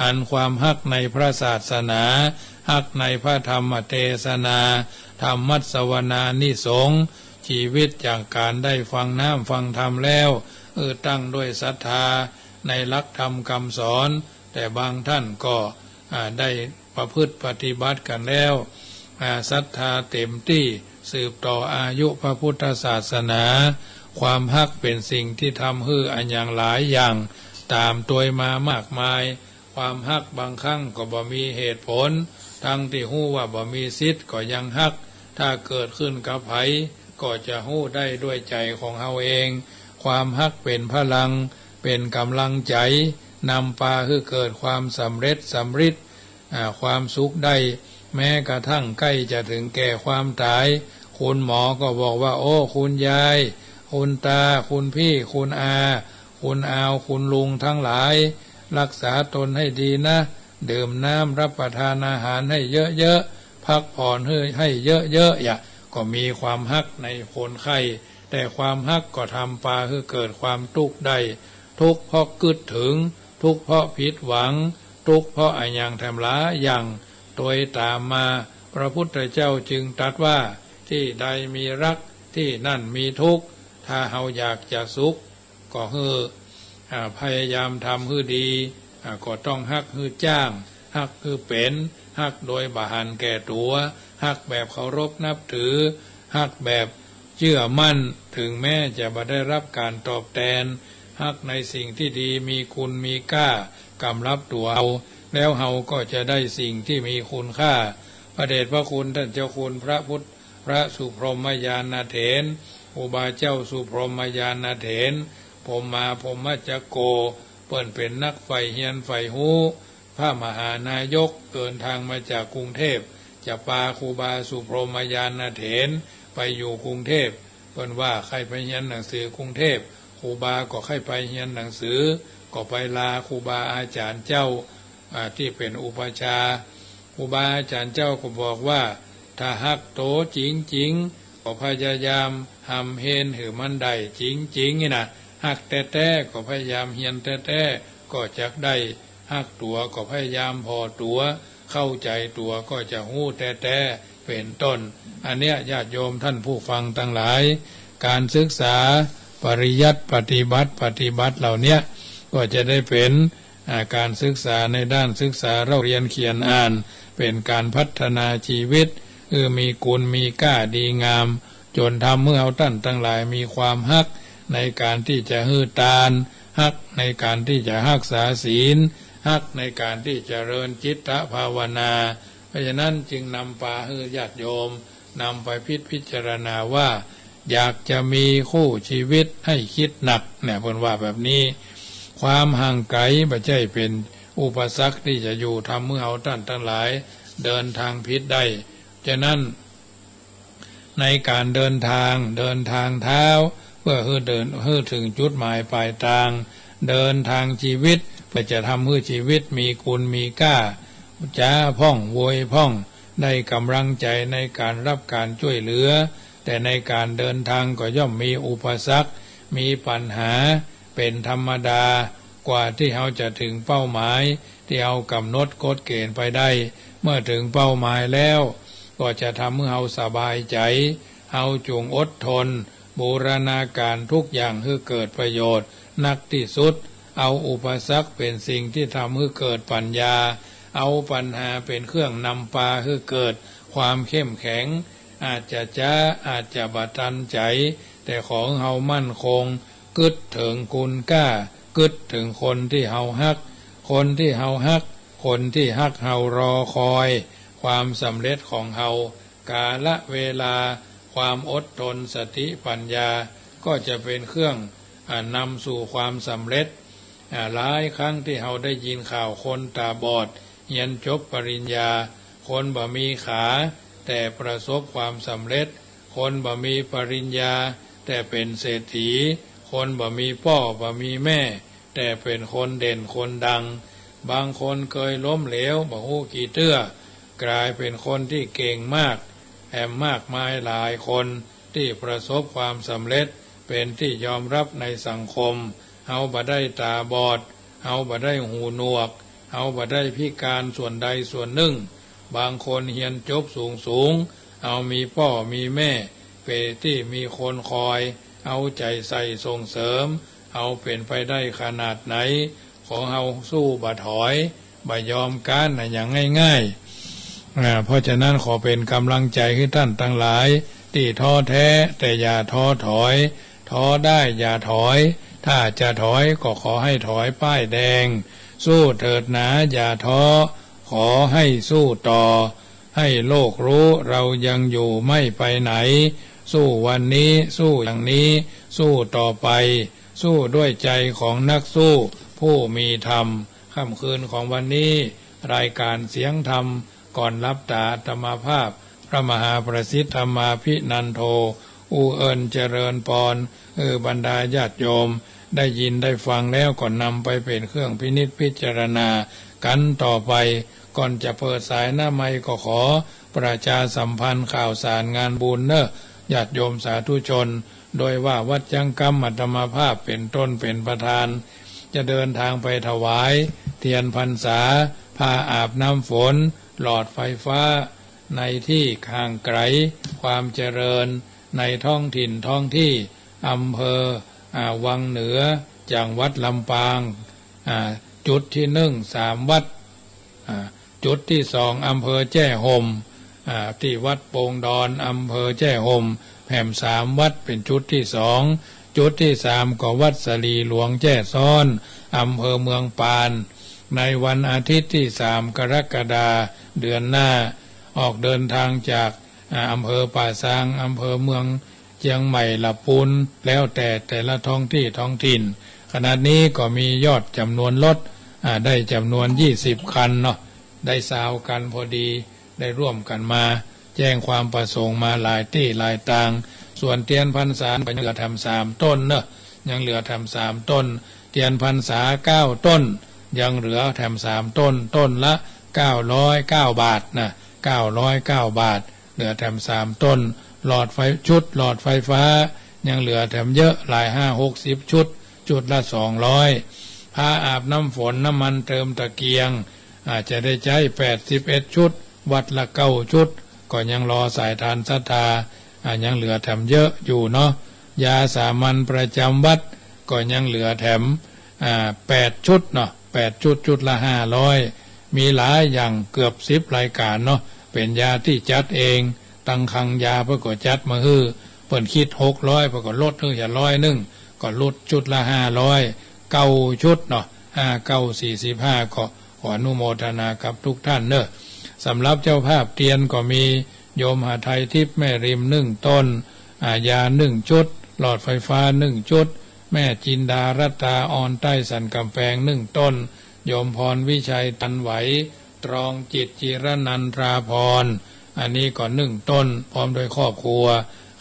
อันความฮักในพระศาสนา ฮักในพระธรรมเทศนา ธรรมสวนานิสงส์ ชีวิตจากการได้ฟังน้ำฟังธรรมแล้ว เออ ตั้งด้วยศรัทธาในหลักธรรมคำสอน แต่บางท่านก็ อ่า ได้ประพฤติปฏิบัติกันแล้ว อ่า ศรัทธาเต็มตี้ สืบต่ออายุพระพุทธศาสนา ความฮักเป็นสิ่งที่ทำหื้ออันอย่างหลายอย่าง ตามตวยมามากมาย ความฮักบางครั้งก็บ่มีเหตุผล ทั้งที่ฮู้ว่าบ่มีสิทธิ์ก็ยังฮัก ถ้าเกิดขึ้นกับไผ ก็จะฮู้ได้ด้วยใจของเฮาเอง ความฮักเป็นพลัง เป็นกำลังใจ นำปาหื้อเกิดความสำเร็จสำริด อ่า ความสุขได้ แม้กระทั่งใกล้จะถึงแก่ความตาย คุณหมอก็บอกว่า โอ้ คุณยาย คุณตา คุณพี่ คุณอา คุณอาว คุณลุงทั้งหลาย รักษาตนให้ดีนะ ดื่มน้ำ รับประทานอาหารให้เยอะๆ พักผ่อนให้ ให้เยอะๆ อย่า ก็มีความฮักในคนไข้ แต่ความฮักก็ทำปาหื้อเกิดความทุกข์ได้ ทุกข์เพราะกึ๊ดถึง ทุกข์เพราะผิดหวัง ทุกข์เพราะอะหยังแถมหลายอย่าง ตวยตามมา พระพุทธเจ้าจึงตรัสว่า ที่ใดมีรัก ที่นั่นมีทุกข์ ถ้าเฮาอยากจะสุข ก็หื้อ อ่า พยายามทำหื้อดี อ่า ก็ต้องฮักหื้อจ้าง ฮักหื้อเป็น ฮักโดยบ่หันแก่ตั๋ว ฮักแบบเคารพนับถือ ฮักแบบเชื่อมั่น ถึงแม้จะบ่ได้รับการตอบแทน ฮักในสิ่งที่ดีมีคุณมีค่า กำรับตั๋วเฮา แล้วเฮาก็จะได้สิ่งที่มีคุณค่า พระเดชพระคุณท่านเจ้าคุณพระพุทธ พระสุพรหมญาณเถร ครูบาเจ้าสุพรหมญาณเถร พรหมาพรหมจักโก เปิ้นเป็นนักใฝ่เฮียนใฝ่ฮู้ พระมหานายกเดินทางมาจากกรุงเทพ จะปาครูบาสุพรหมญาณเถรไปอยู่กรุงเทพ เปิ้นว่าใค่ไปเฮียนหนังสือกรุงเทพ ครูบาก็ใค่ไปเฮียนหนังสือ ก็ไปลาครูบาอาจารย์เจ้า อ่า ตี้เป๋นอุปัชฌาย์ ครูบาอาจารย์เจ้าก็บอกว่า ถ้าฮักโตจริงๆ ก็พยายามฮ่ำเฮนหื้อมันได้จริงๆ นี่นะ ฮักแต๊ๆ ก็พยายามเฮียนแต๊ๆ ก็จักได้ ฮักตั๋วก็พยายามผ่อตั๋ว เข้าใจ๋ตั๋วก็จะฮู้แต๊ๆ เป๋นต้น อันเนี้ยญาติโยมท่านผู้ฟังตังหลาย การศึกษาปริยัติปฏิบัติ ปฏิบัติเหล่าเนี้ย ก็จะได้เป๋น อ่า การศึกษาในด้านศึกษาเล่าเรียนเขียนอ่าน เป๋นการพัฒนาชีวิต เออ มีคุณมีค่าดีงาม จ๋นทำหื้อเฮาต้านตังหลายมีความฮักในการตี้จะหื้อตาน ฮักในการตี้จะฮักษาศีล ฮักในการตี้จะเจริญจิตตภาวนา เพราะฉะนั้นจึงนำปาหื้อญาติโยม นำไปพิจารณาว่า อยากจะมีคู่ชีวิตให้คิดหนัก เนี่ย เปิ้นว่าแบบนี้ ความห่างไกลบ่ใจ้เป๋นอุปสรรคตี้จะอยู่ทำหื้อเฮาต้านตังหลายเดินทางผิดได้ ฉะนั้น ในการเดินทาง เดินทางเท้า เพื่อหื้อเดิน หื้อถึงจุดหมายปลายทาง เดินทางชีวิต เพื่อจะทำหื้อชีวิตมีคุณมีค่า จ๊าพ่อง โวยพ่อง ได้กำลังใจในการรับการช่วยเหลือ แต่ในการเดินทางก็ย่อมมีอุปสรรค มีปัญหา เป็นธรรมดา กว่าที่เฮาจะถึงเป้าหมาย ที่เฮากำหนดกฎเกณฑ์ไปได้ เมื่อถึงเป้าหมายแล้ว ก็จะทำให้เฮาสบายใจ เฮาจงอดทน บูรณาการทุกอย่างให้เกิดประโยชน์นักที่สุด เอาอุปสรรคเป็นสิ่งที่ทำให้เกิดปัญญา เอาปัญหาเป็นเครื่องนำพาให้เกิดความเข้มแข็ง อาจจะจ๊า อาจจะบ่ทันใจ แต่ขอให้เฮามั่นคง กึ๊ดเถิงคุณค่า กึ๊ดเถิงคนที่เฮาฮัก คนที่เฮาฮัก คนที่ฮักเฮารอคอย ความสำเร็จของเฮา กาลเวลา ความอดทน สติปัญญา ก็จะเป็นเครื่อง อ่า นำสู่ความสำเร็จ อ่า หลายครั้งที่เฮาได้ยินข่าวคนตาบอด เฮียนจบปริญญา คนบ่มีขา แต่ประสบความสำเร็จ คนบ่มีปริญญา แต่เป็นเศรษฐี คนบ่มีป้อบ่มีแม่ แต่เป็นคนเด่นคนดัง บางคนเคยล้มเหลว บ่ฮู้กี่เตื้อ กลายเป็นคนที่เก่งมาก แถมมากมายหลายคนที่ประสบความสำเร็จ เป็นที่ยอมรับในสังคม เฮาบ่ได้ตาบอด เฮาบ่ได้หูหนวก เฮาบ่ได้พิการส่วนใดส่วนหนึ่ง บางคนเฮียนจบสูงๆ เฮามีป้อมีแม่ เป็นตี้มีคนคอย เอาใจ๋ใส่ส่งเสริม เฮาเป๋นไปได้ขนาดไหน ขอเฮาสู้บ่ถอย บ่ยอมก๊านอะหยังง่ายๆ อ่า เพราะฉะนั้นขอเป๋นกำลังใจ๋หื้อต้านตังหลาย ตี้ท้อแท้แต่อย่าท้อถอย ท้อได้อย่าถอย ถ้าจะถอยก็ขอให้ถอยป้ายแดง สู้เถิดหนาอย่าท้อ ขอให้สู้ต่อ ให้โลกรู้เรายังอยู่ไม่ไปไหน สู้วันนี้ สู้อย่างนี้ สู้ต่อไป สู้ด้วยใจของนักสู้ผู้มีธรรม ค่ำคืนของวันนี้ รายการเสียงธรรมก่อนหลับตา อาตมาภาพ พระมหาประสิทธิ์ธรรมาภินันโท อู้เอิ้นเจริญปอน เออ บรรดาญาติโยม ได้ยินได้ฟังแล้วก็นำไปเป็นเครื่องพินิจพิจารณากันต่อไป ก่อนจะเปิดสายหน้าไมค์ก็ขอประชาสัมพันธ์ข่าวสารงานบุญเนอะ ญาติโยมสาธุชน โดยว่าวัดจังกำ อาตมาภาพเป็นต้นเป็นประธาน จะเดินทางไปถวายเทียนพรรษา ผ้าอาบน้ำฝน หลอดไฟฟ้า ในที่ห่างไกล ความเจริญ ในท้องถิ่นท้องที่ อำเภอ อ่า วังเหนือ จังหวัดลำปาง อ่า จุดที่หนึ่ง สามวัด อ่า จุดที่สอง อำเภอแจ้ห่ม อ่า ที่วัดโป่งดอน อำเภอแจ้ห่ม แหมสามวัดเป็นจุดที่สอง จุดที่สามก็วัดสลีหลวงแจ้ซ้อน อำเภอเมืองปาน ในวันอาทิตย์ที่สามกรกฎาคมเดือนหน้า ออกเดินทางจาก อ่า อำเภอป่าซาง อำเภอเมืองเชียงใหม่ ละปูน แล้วแต่แต่ละท้องที่ท้องถิ่น ขณะนี้ก็มียอดจำนวนรถ อ่า ได้จำนวนยี่สิบคันเนาะ ได้ซาวกันพอดี ได้ร่วมกันมา แจ้งความประสงค์มาหลายตี้หลายตาง ส่วนเตียนพรรษาก็ยังเหลือแถมสามต้นเนอะ ยังเหลือแถมสามต้น เตียนพรรษาเก้าต้น ยังเหลือแถมสามต้น ต้นละเก้าร้อยเก้าบาทนะ เก้าร้อยเก้าบาท เหลือแถมสามต้น หลอดไฟ ชุดหลอดไฟฟ้า ยังเหลือแถมเยอะหลาย ห้าหกสิบชุด ชุดละสองร้อย ผ้าอาบน้ำฝน น้ำมันเติมตะเกียง อาจจะได้ใจ๊แปดสิบเอ็ดชุด วัดละเก้าชุด ก็ยังรอสายทานศรัทธา อ่า ยังเหลือแถมเยอะอยู่เนาะ ยาสามัญประจำวัด ก็ยังเหลือแถม อ่า แปดชุดเนาะ แปดชุด ชุดละห้าร้อย มีหลายอย่างเกือบสิบรายการเนาะ เป็นยาที่จัดเอง ตังคลังยาเปิ้นก็จัดมาหื้อ เปิ้นคิดหกร้อย เปิ้นก็ลดหื้อแค่ร้อยหนึ่ง ก็ลดชุดละห้าร้อย เก้าชุดเนาะ ห้าเก้าสี่สิบห้า ก็ขออนุโมทนากับทุกท่านเนอะ สำหรับเจ้าภาพเตียนก็มีโยมหาไทยทิพย์แม่ริมหนึ่งต้น อ่า ยาหนึ่งชุด หลอดไฟฟ้าหนึ่งชุด แม่จินดารัตตาออนใต้สันกำแพงหนึ่งต้น โยมพรวิชัยตันไหว ตรองจิตจิรนันทราภรณ์ อันนี้ก็หนึ่งต้น พร้อมด้วยครอบครัว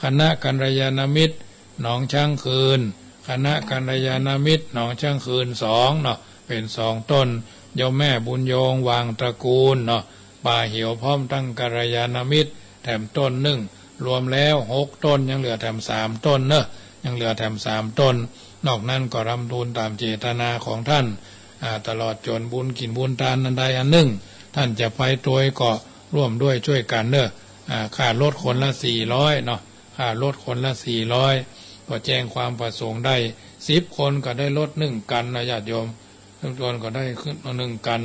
คณะกัลยาณมิตรหนองช้างคืน คณะกัลยาณมิตรหนองช้างคืนสองเนาะ เป็นสองต้น โยมแม่บุญโยง วางตระกูลเนาะ ป่าเหียวพร้อมตั้งกัลยาณมิตร แถมต้นหนึ่ง รวมแล้วหกต้น ยังเหลือแถมสามต้นเนอะ ยังเหลือแถมสามต้น นอกนั้นก็รำทูลตามเจตนาของท่าน อ่า ตลอดจนบุญกินบุญทานอันใดอันหนึ่ง ท่านจะไปโดยก็ร่วมด้วยช่วยกันเนอะ อ่า ค่ารถคนละสี่ร้อยเนาะ ค่ารถคนละสี่ร้อย ก็แจ้งความประสงค์ได้ สิบคนก็ได้รถหนึ่งคันนะญาติโยม ทุกคนก็ได้ขึ้นหนึ่งคัน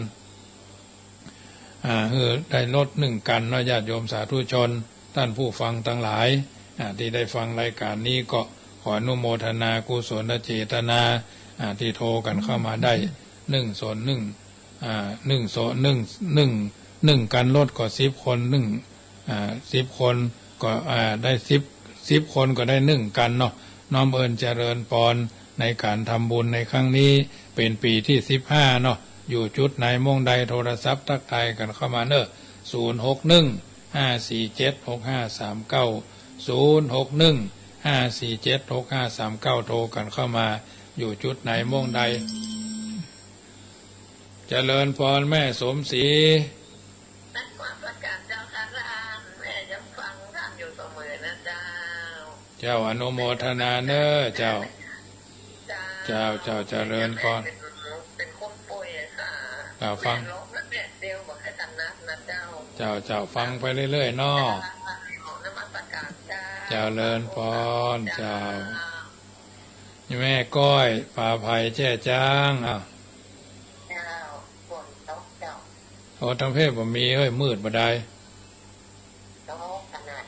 อ่า คือได้รถหนึ่งคันเนาะ ญาติโยมสาธุชน ท่านผู้ฟังทั้งหลาย อ่า ที่ได้ฟังรายการนี้ก็ขออนุโมทนากุศลเจตนา อ่า ที่โทรกันเข้ามาได้ หนึ่งศูนย์หนึ่ง อ่า หนึ่งศูนย์หนึ่ง หนึ่ง หนึ่งคันรถก็สิบคน หนึ่ง อ่า สิบคนก็ อ่า ได้สิบ สิบคนก็ได้หนึ่งคันเนาะ น้อมเอิญเจริญปอนในการทำบุญในครั้งนี้ เป็นปีที่สิบห้าเนาะ อยู่จุดไหนหม่องใด โทรศัพท์ทักทายกันเข้ามาเนอะ ศูนย์หกหนึ่ง ห้าสี่เจ็ด หกห้าสามเก้า ศูนย์หกหนึ่ง ห้าสี่เจ็ด หกห้าสามเก้า โทรกันเข้ามา อยู่จุดไหนหม่องใด เจริญปอนแม่สมศรี นมัสการเจ้าค่ะท่าน แม่ยังฟังท่านอยู่เสมอนะเจ้า เจ้าอนุโมทนาเนอะเจ้า เจ้า เจ้า เจ้า เจริญปอน เป็น เป็นคนป่วยอะค่ะ อ่า ฟัง แม่ร้องแล้วแม่เดียวบอกให้ถนัดนะเจ้า เจ้า เจ้า ฟังไปเรื่อยๆเนาะ เจ้า นมัสการเจ้า เจริญปอน เจ้า แม่ก้อย ป่าไผ่ แจ้จ้าง อ้าว เจ้า ฝนตกเจ้า โอ้ ทางเพศบ่มีเฮ้ย มืดบ่ได้ ตกขนาด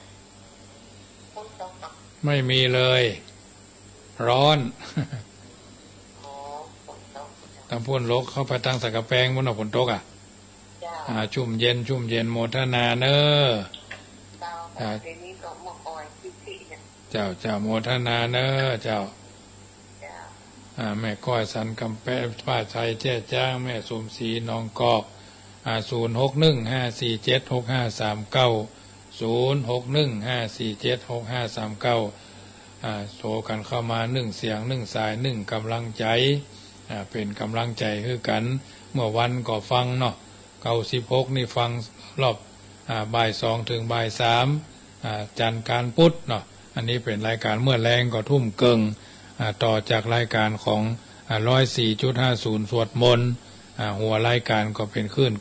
ฝนตกเนาะ ไม่มีเลย ร้อน อ๋อ ฝนตกเจ้า ทางพุ้นลกเข้าไปทางสันกำแพงพุ้นเนาะ ฝนตกอ่ะ เจ้า อ่า ชุ่มเย็น ชุ่มเย็น โมทนาเนอะ เจ้า อ่า เดี๋ยวนี้ก็มาคอยคิดถึงนะ เจ้า เจ้า โมทนาเนอะ เจ้า เจ้า อ่า แม่ก้อยสันกำแพง ป้าชัยแจ้จ้าง แม่สมศรีหนองกอก อ่า ศูนย์หกหนึ่ง ห้าสี่เจ็ด หกห้าสามเก้า ศูนย์หกหนึ่ง ห้าสี่เจ็ด หกห้าสามเก้า อ่า โทรกันเข้ามา หนึ่งเสียง หนึ่งสาย หนึ่งกำลังใจ อ่า เป็นกำลังใจคือกัน เมื่อวันก็ฟังเนาะ เก้าสิบหกนี่ฟังรอบ อ่า บ่ายสองถึงบ่ายสาม อ่า จันทร์กลางพุธเนาะ อันนี้เป็นรายการเมื่อแลงก็ทุ่มเกิ่ง อ่า ต่อจากรายการของ อ่า ร้อยสี่จุดห้าศูนย์ สวดมนต์ อ่า หัวรายการก็เป็นคลื่น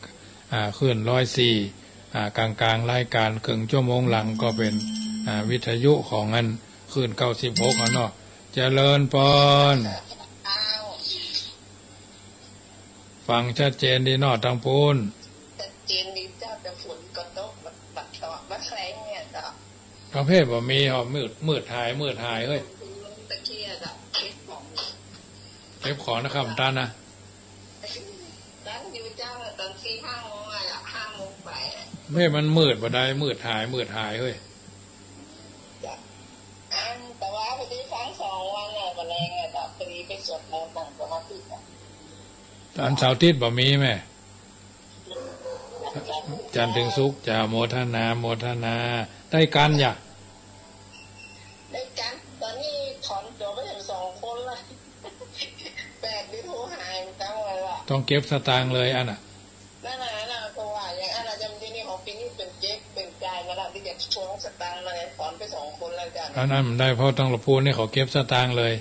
อ่า คลื่นร้อยสี่ อ่า กลางๆรายการเกิ่งชั่วโมงหลังก็เป็น อ่า วิทยุของอันคลื่นเก้าสิบหกอะเนาะ เจริญปอน ฟังชัดเจนดีเนาะ ทางพุ้น ชัดเจนดีเจ้า แต่ฝนก็ตกบัด บัดเถาะบัดแสงเนี่ยเจ้า ทางเพศบ่มีหรอก มืด มืดหาย มืดหายเฮ้ย ตะเกียบอะ เก็บของ เก็บของนะครับท่านนะ ตั้งอยู่เจ้า ตอนสี่ห้าโมงอะ ห้าโมงไปอะ เพศมันมืดบ่ได้ มืดหาย มืดหายเฮ้ย จ้ะ อัน แต่ว่าพอดีฟังสองวันอะ วันแรงอะ แต่พอดีไปสวดมนต์นั่งสมาธิอะ อันเสาร์อาทิตย์บ่มีแม่ จันทร์ถึงศุกร์ เจ้า โมทนา โมทนา ได้กันอย่า ได้กัน ตอนนี้ถอนตัวไปถึงสองคนละ แปดนี่โทรหาอยู่ตั้งวันละ ต้องเก็บสตางค์เลยอันน่ะ นั่นน่ะ นั่นน่ะ เพราะว่าอย่างอันน่ะ จำที่นี่ของปีนี้เป็นเก็บ เป็นจ่ายมาละ ที่จะทวงสตางค์มาเลย ถอนไปสองคนแล้วจ้ะ อันนั้นมันได้ เพราะทางละพูนนี่เขาเก็บสตางค์เลย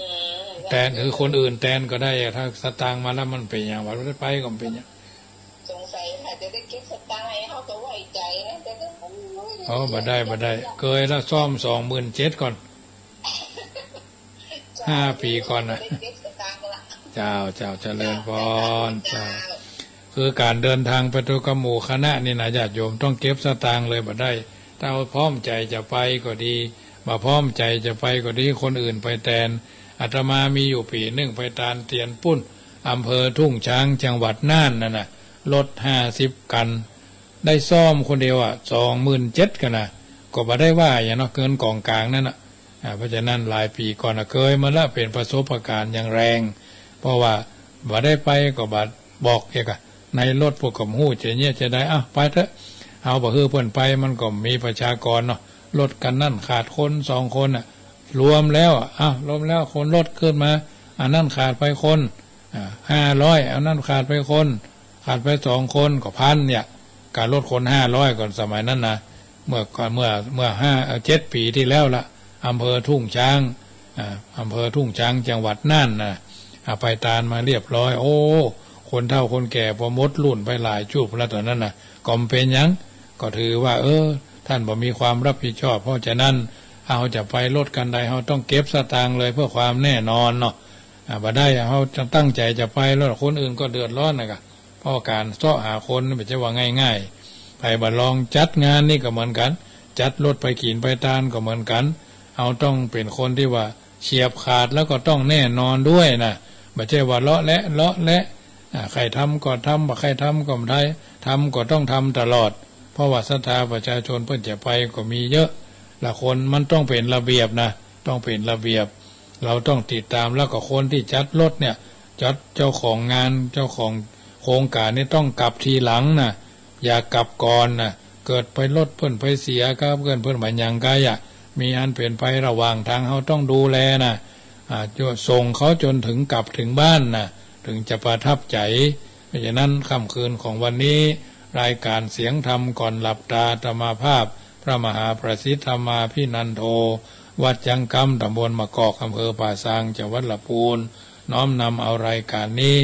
อืม แตน คือคนอื่นแตนก็ได้อะ ถ้าสตางค์มาแล้วมันเป็นอย่างว่า บ่ได้ไปก็มันเป็นอย่าง สงสัยอาจจะได้เก็บสตางค์ให้เขาก็ไว้ใจนะ แต่ก็ โอ้ บ่ได้ บ่ได้ เกยแล้วซ่อมสองหมื่นเจ็ดก่อน ห้าปีก่อนน่ะ ได้เก็บสตางค์ละ เจ้า เจ้า เจริญพร เจ้า เจ้า คือการเดินทางไปทุกหมู่คณะนี่นะ ญาติโยมต้องเก็บสตางค์เลยบ่ได้ ถ้าพร้อมใจจะไปก็ดี บ่พร้อมใจจะไปก็ดี คนอื่นไปแตน อาตมามีอยู่ปี๋นึ่งไปตานเตียนปุ้น อำเภอทุ่งช้าง จังหวัดน่านนั่นน่ะ รถห้าสิบคัน ได้ซ่อมคนเดียวอะ สองหมื่นเจ็ดกันน่ะ ก็บ่ได้ว่าหยังเนาะ เงินกองกลางนั่นน่ะ อ่า เพราะฉะนั้นหลายปี๋ก่อนน่ะ เกยมาแล้ว เป็นประสบการณ์อย่างแรง เพราะว่าบ่ได้ไปก็บ่บอกเอกอะ ในรถพวกก็บ่ฮู้จะเยียะจะใด อ้าว ไปเถอะ เฮาบ่หื้อเปิ้นไป มันก็มีประชากรเนาะ รถคันนั้นขาดคนสองคนน่ะ รวมแล้วอะ อ้าว รวมแล้วคนรถขึ้นมา อันนั้นขาดไปคน อ่า ห้าร้อย อันนั้นขาดไปคน ขาดไปสองคนก็พันเนี่ย การลดคนห้าร้อยก่อนสมัยนั้นนะ เมื่อก่อน เมื่อ เมื่อห้า เอ่อ เจ็ดปีที่แล้วละ อำเภอทุ่งช้าง อ่า อำเภอทุ่งช้าง จังหวัดน่านนะ อ่า ไปตานมาเรียบร้อย โอ้ คนเฒ่าคนแก่พอหมดรุ่นไปหลายจุบแล้วตอนนั้นนะ ก็บ่เป๋นหยัง ก็ถือว่า เออ ท่านบ่มีความรับผิดชอบ เพราะฉะนั้น เฮาจะไปรถคันใด เฮาต้องเก็บสตางค์เลยเพื่อความแน่นอนเนาะ อ่า บ่ได้ เฮาจะตั้งใจจะไปแล้ว คนอื่นก็เดือดร้อนนะกะ เพราะการเซาะหาคนนี่บ่ใช่ว่าง่ายๆ ไผบ่ลองจัดงานนี่ก็เหมือนกัน จัดรถไปกิ๋นไปตานก็เหมือนกัน เฮาต้องเป็นคนที่ว่าเฉียบขาดแล้วก็ต้องแน่นอนด้วยนะ บ่ใช่ว่าเลาะแหละ เลาะแหละ อ่า ใคร่ทำก็ทำ บ่ใคร่ทำก็บ่ได้ ทำก็ต้องทำตลอด เพราะว่าศรัทธาประชาชนเปิ้นจะไปก็มีเยอะ ละคนมันต้องเป็นระเบียบนะ ต้องเป็นระเบียบ เราต้องติดตาม แล้วก็คนที่จัดรถเนี่ย จัด เจ้าของงาน เจ้าของโครงการนี่ต้องกลับทีหลังนะ อย่ากลับก่อนนะ เกิดไปรถเปิ้นไปเสียกับเปิ้น เปิ้นบ่าหยังกายอะ มีอันเป็นไประหว่างทาง เฮาต้องดูแลนะ อ่า ส่งเขาจนถึงกลับถึงบ้านนะ ถึงจะประทับใจ เพราะฉะนั้นค่ำคืนของวันนี้ รายการเสียงธรรมก่อนหลับตา อาตมาภาพ พระมหาประสิทธิ์ธรรมาภินันโท วัดจังกำ ตำบลมะกอก อำเภอป่าซาง จังหวัดลำพูน น้อมนำเอารายการนี้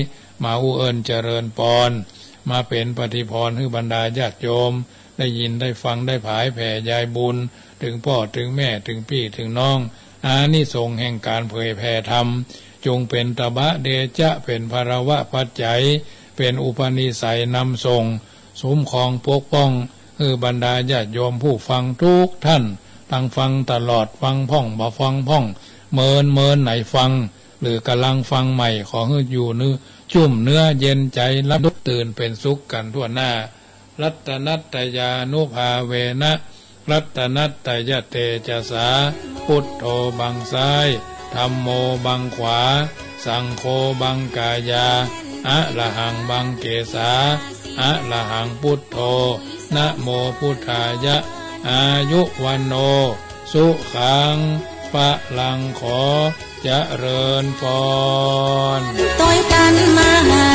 มาอู้เอิ้นเจริญปอน มาเป็นปฏิภรณ์หื้อบรรดาญาติโยม ได้ยินได้ฟังได้ผายแผ่ยายบุญ ถึงป้อถึงแม่ ถึงปี้ถึงน้อง อานิสงส์แห่งการเผยแผ่ธรรม จงเป็นตบะเดชะ เป็นภะระวะปัจจัย เป็นอุปนิสัยนำส่ง คุ้มครองปกป้อง หื้อบรรดาญาติโยมผู้ฟังทุกท่าน ทั้งฟังตลอด ฟังพ่อง บ่ฟังพ่อง เมิน เมินไหนฟัง หรือกำลังฟังใหม่ ขอหื้ออยู่นึก ชุ่มเนื้อเย็นใจ หลับตื่นเป็นสุขกันทั่วหน้า รัตนัตตยานุภาเวนะ รัตนัตตยเตจสา พุทโธบังซ้าย ธัมโมบังขวา สังโฆบังกายา อะระหังบังเกสา อะระหังพุทโธ นะโมพุทธายะ อายุวัณโณ สุขัง พลัง ขอเจริญปอน โตยกันมา